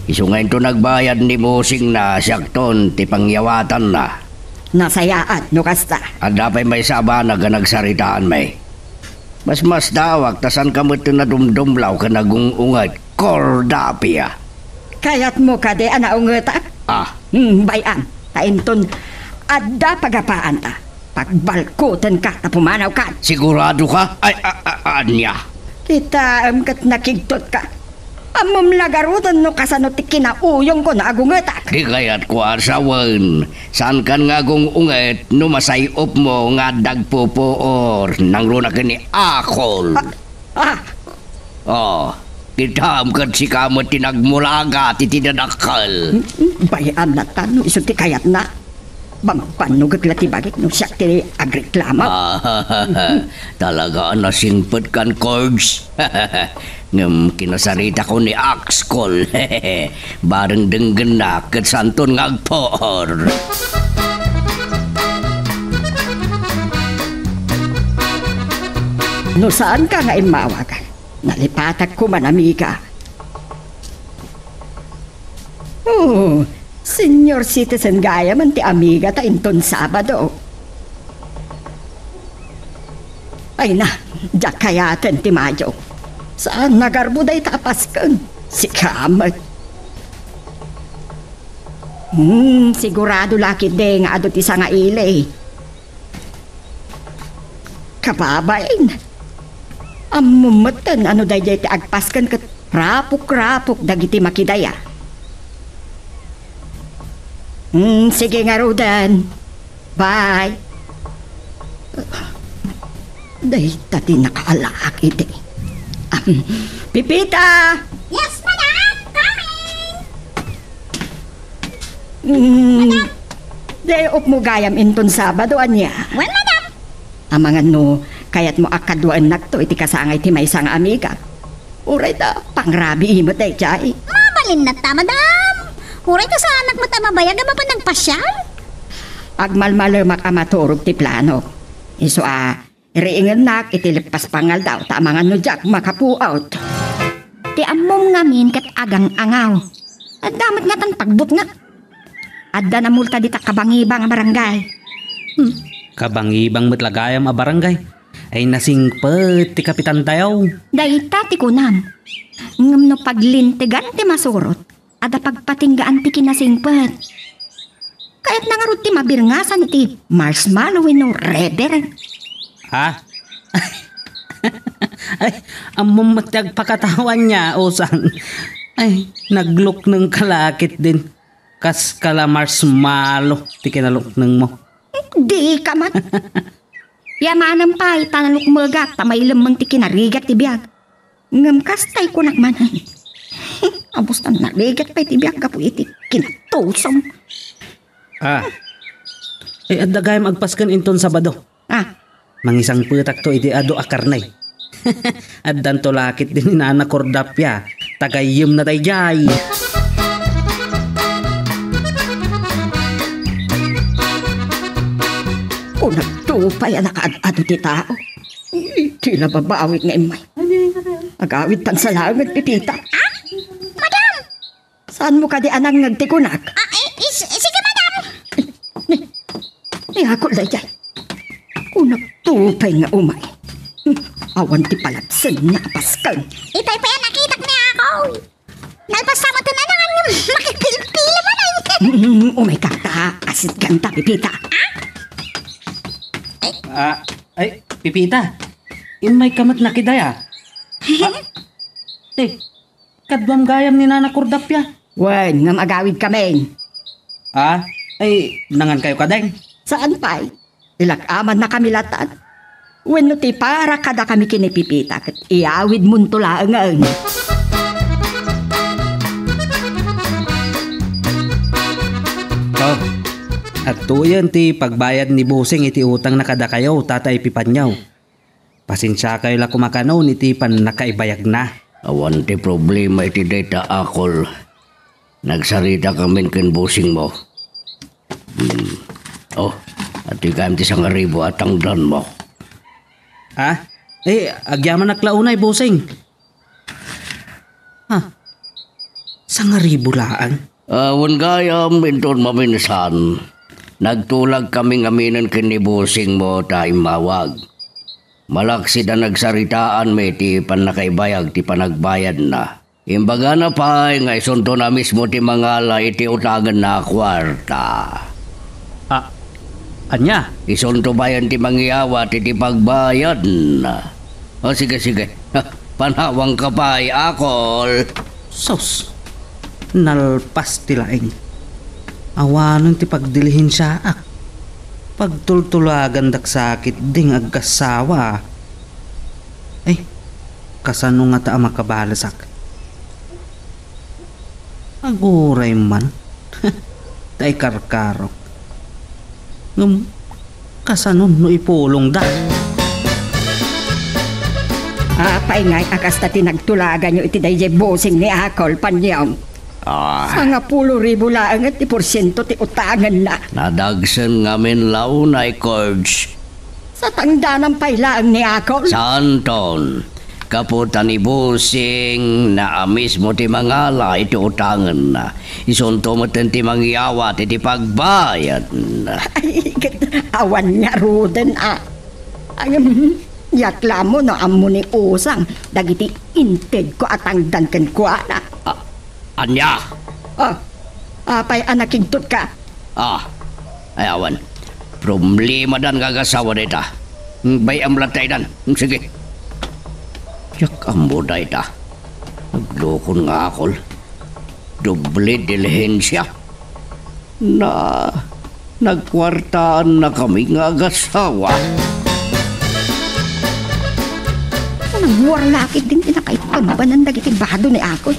Isu nga inton nagbayad ni Busingna, siakton ti pangyawatanna. Nasayaat no kasta. Adda pay maysa a banag a nagsaritaanmi. Masmasdaawak ta saanka met nadumdumlaw ken nagung-unget, Cordapia. Kayatmo kadi a naungetak? Ah. Hmm, bay-am. Ta inton adda pagapaanta, pagbalkutenka ta pumanawka. Sigurado ka? Ay, a, a, ania? Kitaem ket nakigtotka. Ammom la garuden no kasano ti kinauyongko no agungetak. Di kayatko a sawen. Saankan nga agung-unget no masay-opmo nga adda agpupuor nangruna ken ni Akol. Ah, ah. Oh, kitam ket sika met ti nagmulaga ti tinadakkel. Bay-annata no isu ti kayatna. Bambannogek la ti bagik no siak ti agreklamo. Ah, talaga a nasingpetkan, Cords. Ngem kinasaritako ni Axcol. Bareng denggennak ket saanton nga agpuor. No saanka nga immawag, nalipatak koman, amiga. Oh, senior citizen gayamen ti amigata inton Sabado. Ay na, diak kayaten ti Mayo. Saan nagarbo dayta a pasken? Sika met. Hmm, sigurado la ketdi nga adu ti sangaili. Kababain. Ammom metten a no daydiay ti agpasken ket rapok-rapok dagiti makidaya. Hmm, sige ngaruden. Bye. Dayta ti nakaalaak idi. Am, Pipita! Yes, madam! Coming! Mm, day off mo gayam inton Sabado, ania? Wen, madam. Amangan no, kayat mo a kaduaennakto iti kasangay ti maysa nga amiga. Uray ta, pangrabii met daydiay. Mabalin latta, madam. Uray ta saanak met a mabayag a mapan agpasial. Agmalmalemak a maturog ti plano. Isu a, iriingennak iti leppas pangaldaw ta amangan no diak makapuot. Ti ammom ngamin ket agang-angaw. Adda met ngatan pagbutngak. Adda namulta dita kabangibang a barangay. Hmm. Kabangibang met la gayam a barangay. Ay nasingpet ti kapitantayo. Dayta ti kunam. Ngem no paglintegan ti masurot, adda pagpatinggaan ti kinasingpet. Kayatna ngarud ti mabirngasan iti marshmallow wenno Red Bear. Ha? Ay, ammom met ti agpakatawa ania, usang. Ay, nagluknengka la ketdin. Kas kala marshmallow ti kinaluknengmo. Dika met. Yamanem pay ta nalukmegak ta mailemmeng ti kinarigat ti biag. Ngem kasta ti kunak manen. Abus ta narigat pay ti biag gapu iti kinatusom. Ah. Ay, adda gayam agpasken inton Sabado. Ah. Mangisangpetakto iti adu a karne. Addanto la ketdin ni Nana Cordapia, ta gayyemna daydiay. Kunakto pay a nakaad-adu ti tao. Iti la babawi nga immay. Agawidtan sa laengen, Pipita. Ah? Madam! Saanmo kadi a nangngeg ti kunak? Ah, eh, is-, sige, madam. Ni, ni ako daydiay. Kunakto pay nga umay. Hmm, awan ti palabsenna a pasken. Itay pay a nakitak ni ako. Nalpasta mo to na naman yung makipilpila mo na. Hmm, umay ka ta, asit ganta, Pipita. Ah? Ay. Ah, ay, Pipita. Immay ka met nakidaya. Ah, eh, Kaduam gayam ni Nana Cordapia. Wen, ngem agawid kamin. Ah? Ay, nangan kayo kadeng? Saan pay? Ilak-aman na kami latan. Wenno ti para kada kami kinipipita ket iyawid monto laengen. Oh, adtoyen ti pagbayad ni Bosing iti utang na kadakayo, Tatay Pipanyaw. Pasensiakayo la koma kanon iti pannakaibayagna. Awan ti problema iti dayta, Akol. Nagsarita kamin ken bosingmo. Hmm. Oh, ati gayam ti sangaribu a tangdanmo. Ah? Eh, agyamanak la unay, bosing. Ha? Sangaribu laeng? Ah, wen gayam, inton maminsan, nagtulag kami ngaminen ken ni bosingmo ta immawag. Malaksid a nagsaritaan mi ti pannakaibayag ti panagbayadna. Imbagana pay nga isuntona mismo ti mangala iti utangenna a kuarta. Ah, ania? Isunto bayen ti mangyawat iti pagbayadna. O, sige, sige. Panawangka pay, Akol. Sus, nalpas ti laing. Awanen ti pagdilihensiaak. Pagtultulagandak sa ketdin nga aggassawa. Ay, kasano ngata a makabalesak? Aguray man. Ta ikarkarok. Ngem, kasano no ipulongda? Apay ngay a kasta ti nagtulaganyo iti daydiay bossing ni Akol, Panyong? Ah. Sangapulo ribu laeng ti porsiento ti utangenna. Nadagsen ngamin la unay, Cords. Satangdanan pay laeng ni Akol? Saanton. Gapu ta ni bossing na a mismo ti mangala iti utangenna. Isunto metten ti mangyawat iti pagbayadna. Ay, ket awan ngaruden a. Ay, mm, yat la mo no ammo ni Usang dagiti intedko a tangdan kenkuana. Ah, ania? Ah, apay a nakigtotka? Ah, ay awan. Problemadan nga agassawa dayta. Bay-am latta itan. Sige. Diak ammo dayta. Naglukon nga Akol. Doble dilihensia. Na, nagkuartaannakami nga agassawa. Nagwarlakit din ti nakaipambanan dagiti bado ni Akol.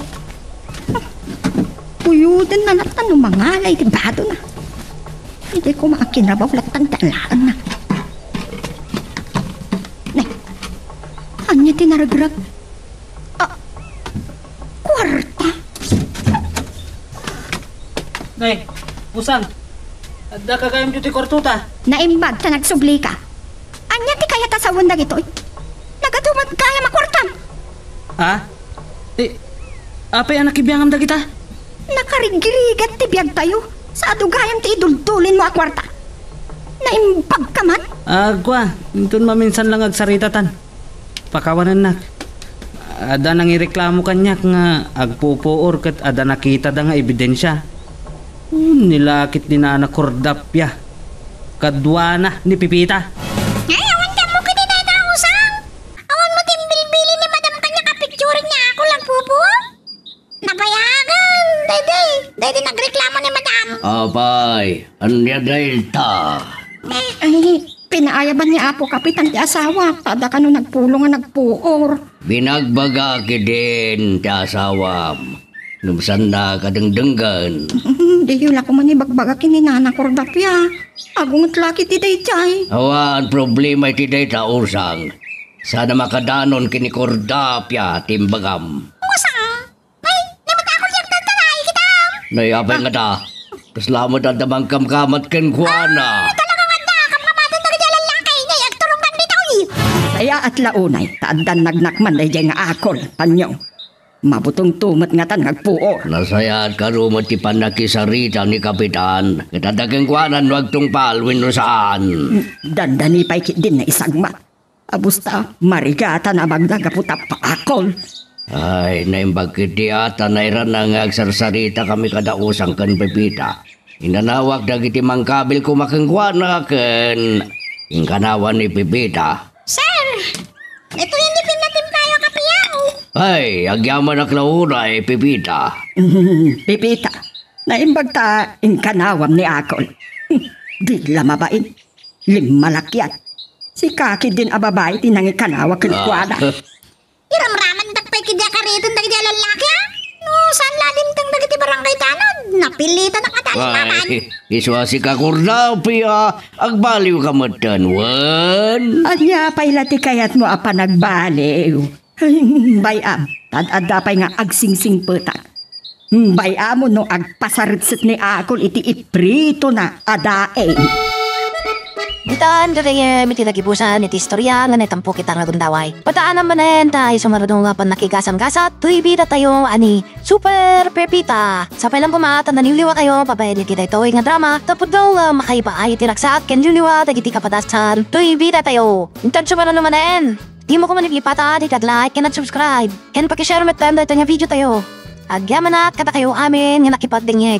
Kuyodenna latta no mangala iti badona. Idi koma a kinabaw latta ti alaenna. Nay, ania ti naregreg? Ah, kuarta. Nay, Usang, adda ka gayam ditoy kuartota? Naimbag ta nagsublika. Ania ti kayat a sawen dagitoy? Nagadu met gayam a kuartam. Ha? Ti, apay a nakibiangam dagita? Nakarigrigat ti biagtayo. Sa adu gayam ti iduldulinmo a kuarta. Naimbagka man? Agwa, inton maminsan lang agsaritatan. Pakawanennak. Adda nangireklamo kaniak nga agpupuor ket adda nakitada nga ebidensia. Hmm, ni lakit ni Nana Cordapia. Kaduana ni Pipita. Ay, awan ti ammok iti dayta, Usang. Awan met imbilbilin ni Madam kaniak a picturen ni Akol agpupuor? Nabayagen, daydi, daydi nagreklamo ni Madam. Apay, ania dayta? Eh, ay, pinaayaban ni Apo Kapitan ti asawa, ta adda kano nagpulong a nagpuor. Binagbagak idin ti asawam. Ngem saannak a dengdenggen. Diyo la koma ibagbaga ken ni Nana Cordapia. Agunget la ket ti daydiay. Awan problema iti dayta, Usang. Saan a makadanon ken ni Cordapia ti imbagam. Usang? Ay, namatako diak dagdagay kita. Nay, apay ngata? Kasla met adda mangkamkamat kenkuana. Ah, talaga nga adda. Kamkamaten dagiti a lallaki. Nay, agturongkan ditoy. Sayaat la unay, ta addan nagnakman daydiay nga Akol, Panyong. Mabutongto met ngatan nga agpuor. Nasayaat kano met ti pannakisarita ni Kapitan. Ket adda kenkuana no agtungpal wenno saan. Dandani pay ketdin naisagmat. Abus ta marigatan a magna gapu ta paakol. Ay, naimbag ketdi a ta nairana nga agsarsaritakami kada Usang ken Pepita. Inanawak dagiti mangkabil koma kenkuana ken inkanawan ni Pepita. Sir, itoy ni pinnatimpayo a kapiaw. Ay, agyamanak la unay, Pepita. Pepita, naimbag ta inkanawam ni Akol. Di la mabain. Limmalakyan. Sika ketdin a babai ti nangikanawa kenkuana. Ah. Iramramandak pay ketdi a kareten dagiti a lallaki, a? No saan la a dimteng dagiti barangay tanod, napilitanak a talimaman. Ay, isu a sika, Cordapia, agbaliwka metten, wen? Ania pay la ti kayatmo a panagbaliw? Bay-am, ta ad-adda pay nga agsingsingpetan. Bay-am no agpasaretset ni Akol iti ipritona a daing. Ditan gagayyem iti nagibusan iti istorya nga naitampok ita nga gundaway. Pataanam manen ta isu nga adu nga pannakigasam-gasat toy bidatayo a ni Super Pepita. Sapay lang koma ta naliwliwatayo babaen iti daytoy nga drama tapno nga makaibaay iti ragsak ken liwliwa dagiti kapadasan toy bidatayo. Intan sumaruno manen. Dimo koma ipata ti nag-like ken nag-subscribe, ken paki-share metten daytoy nga videotayo. Agyamanak kadakayo amin nga nakipagdengngeg.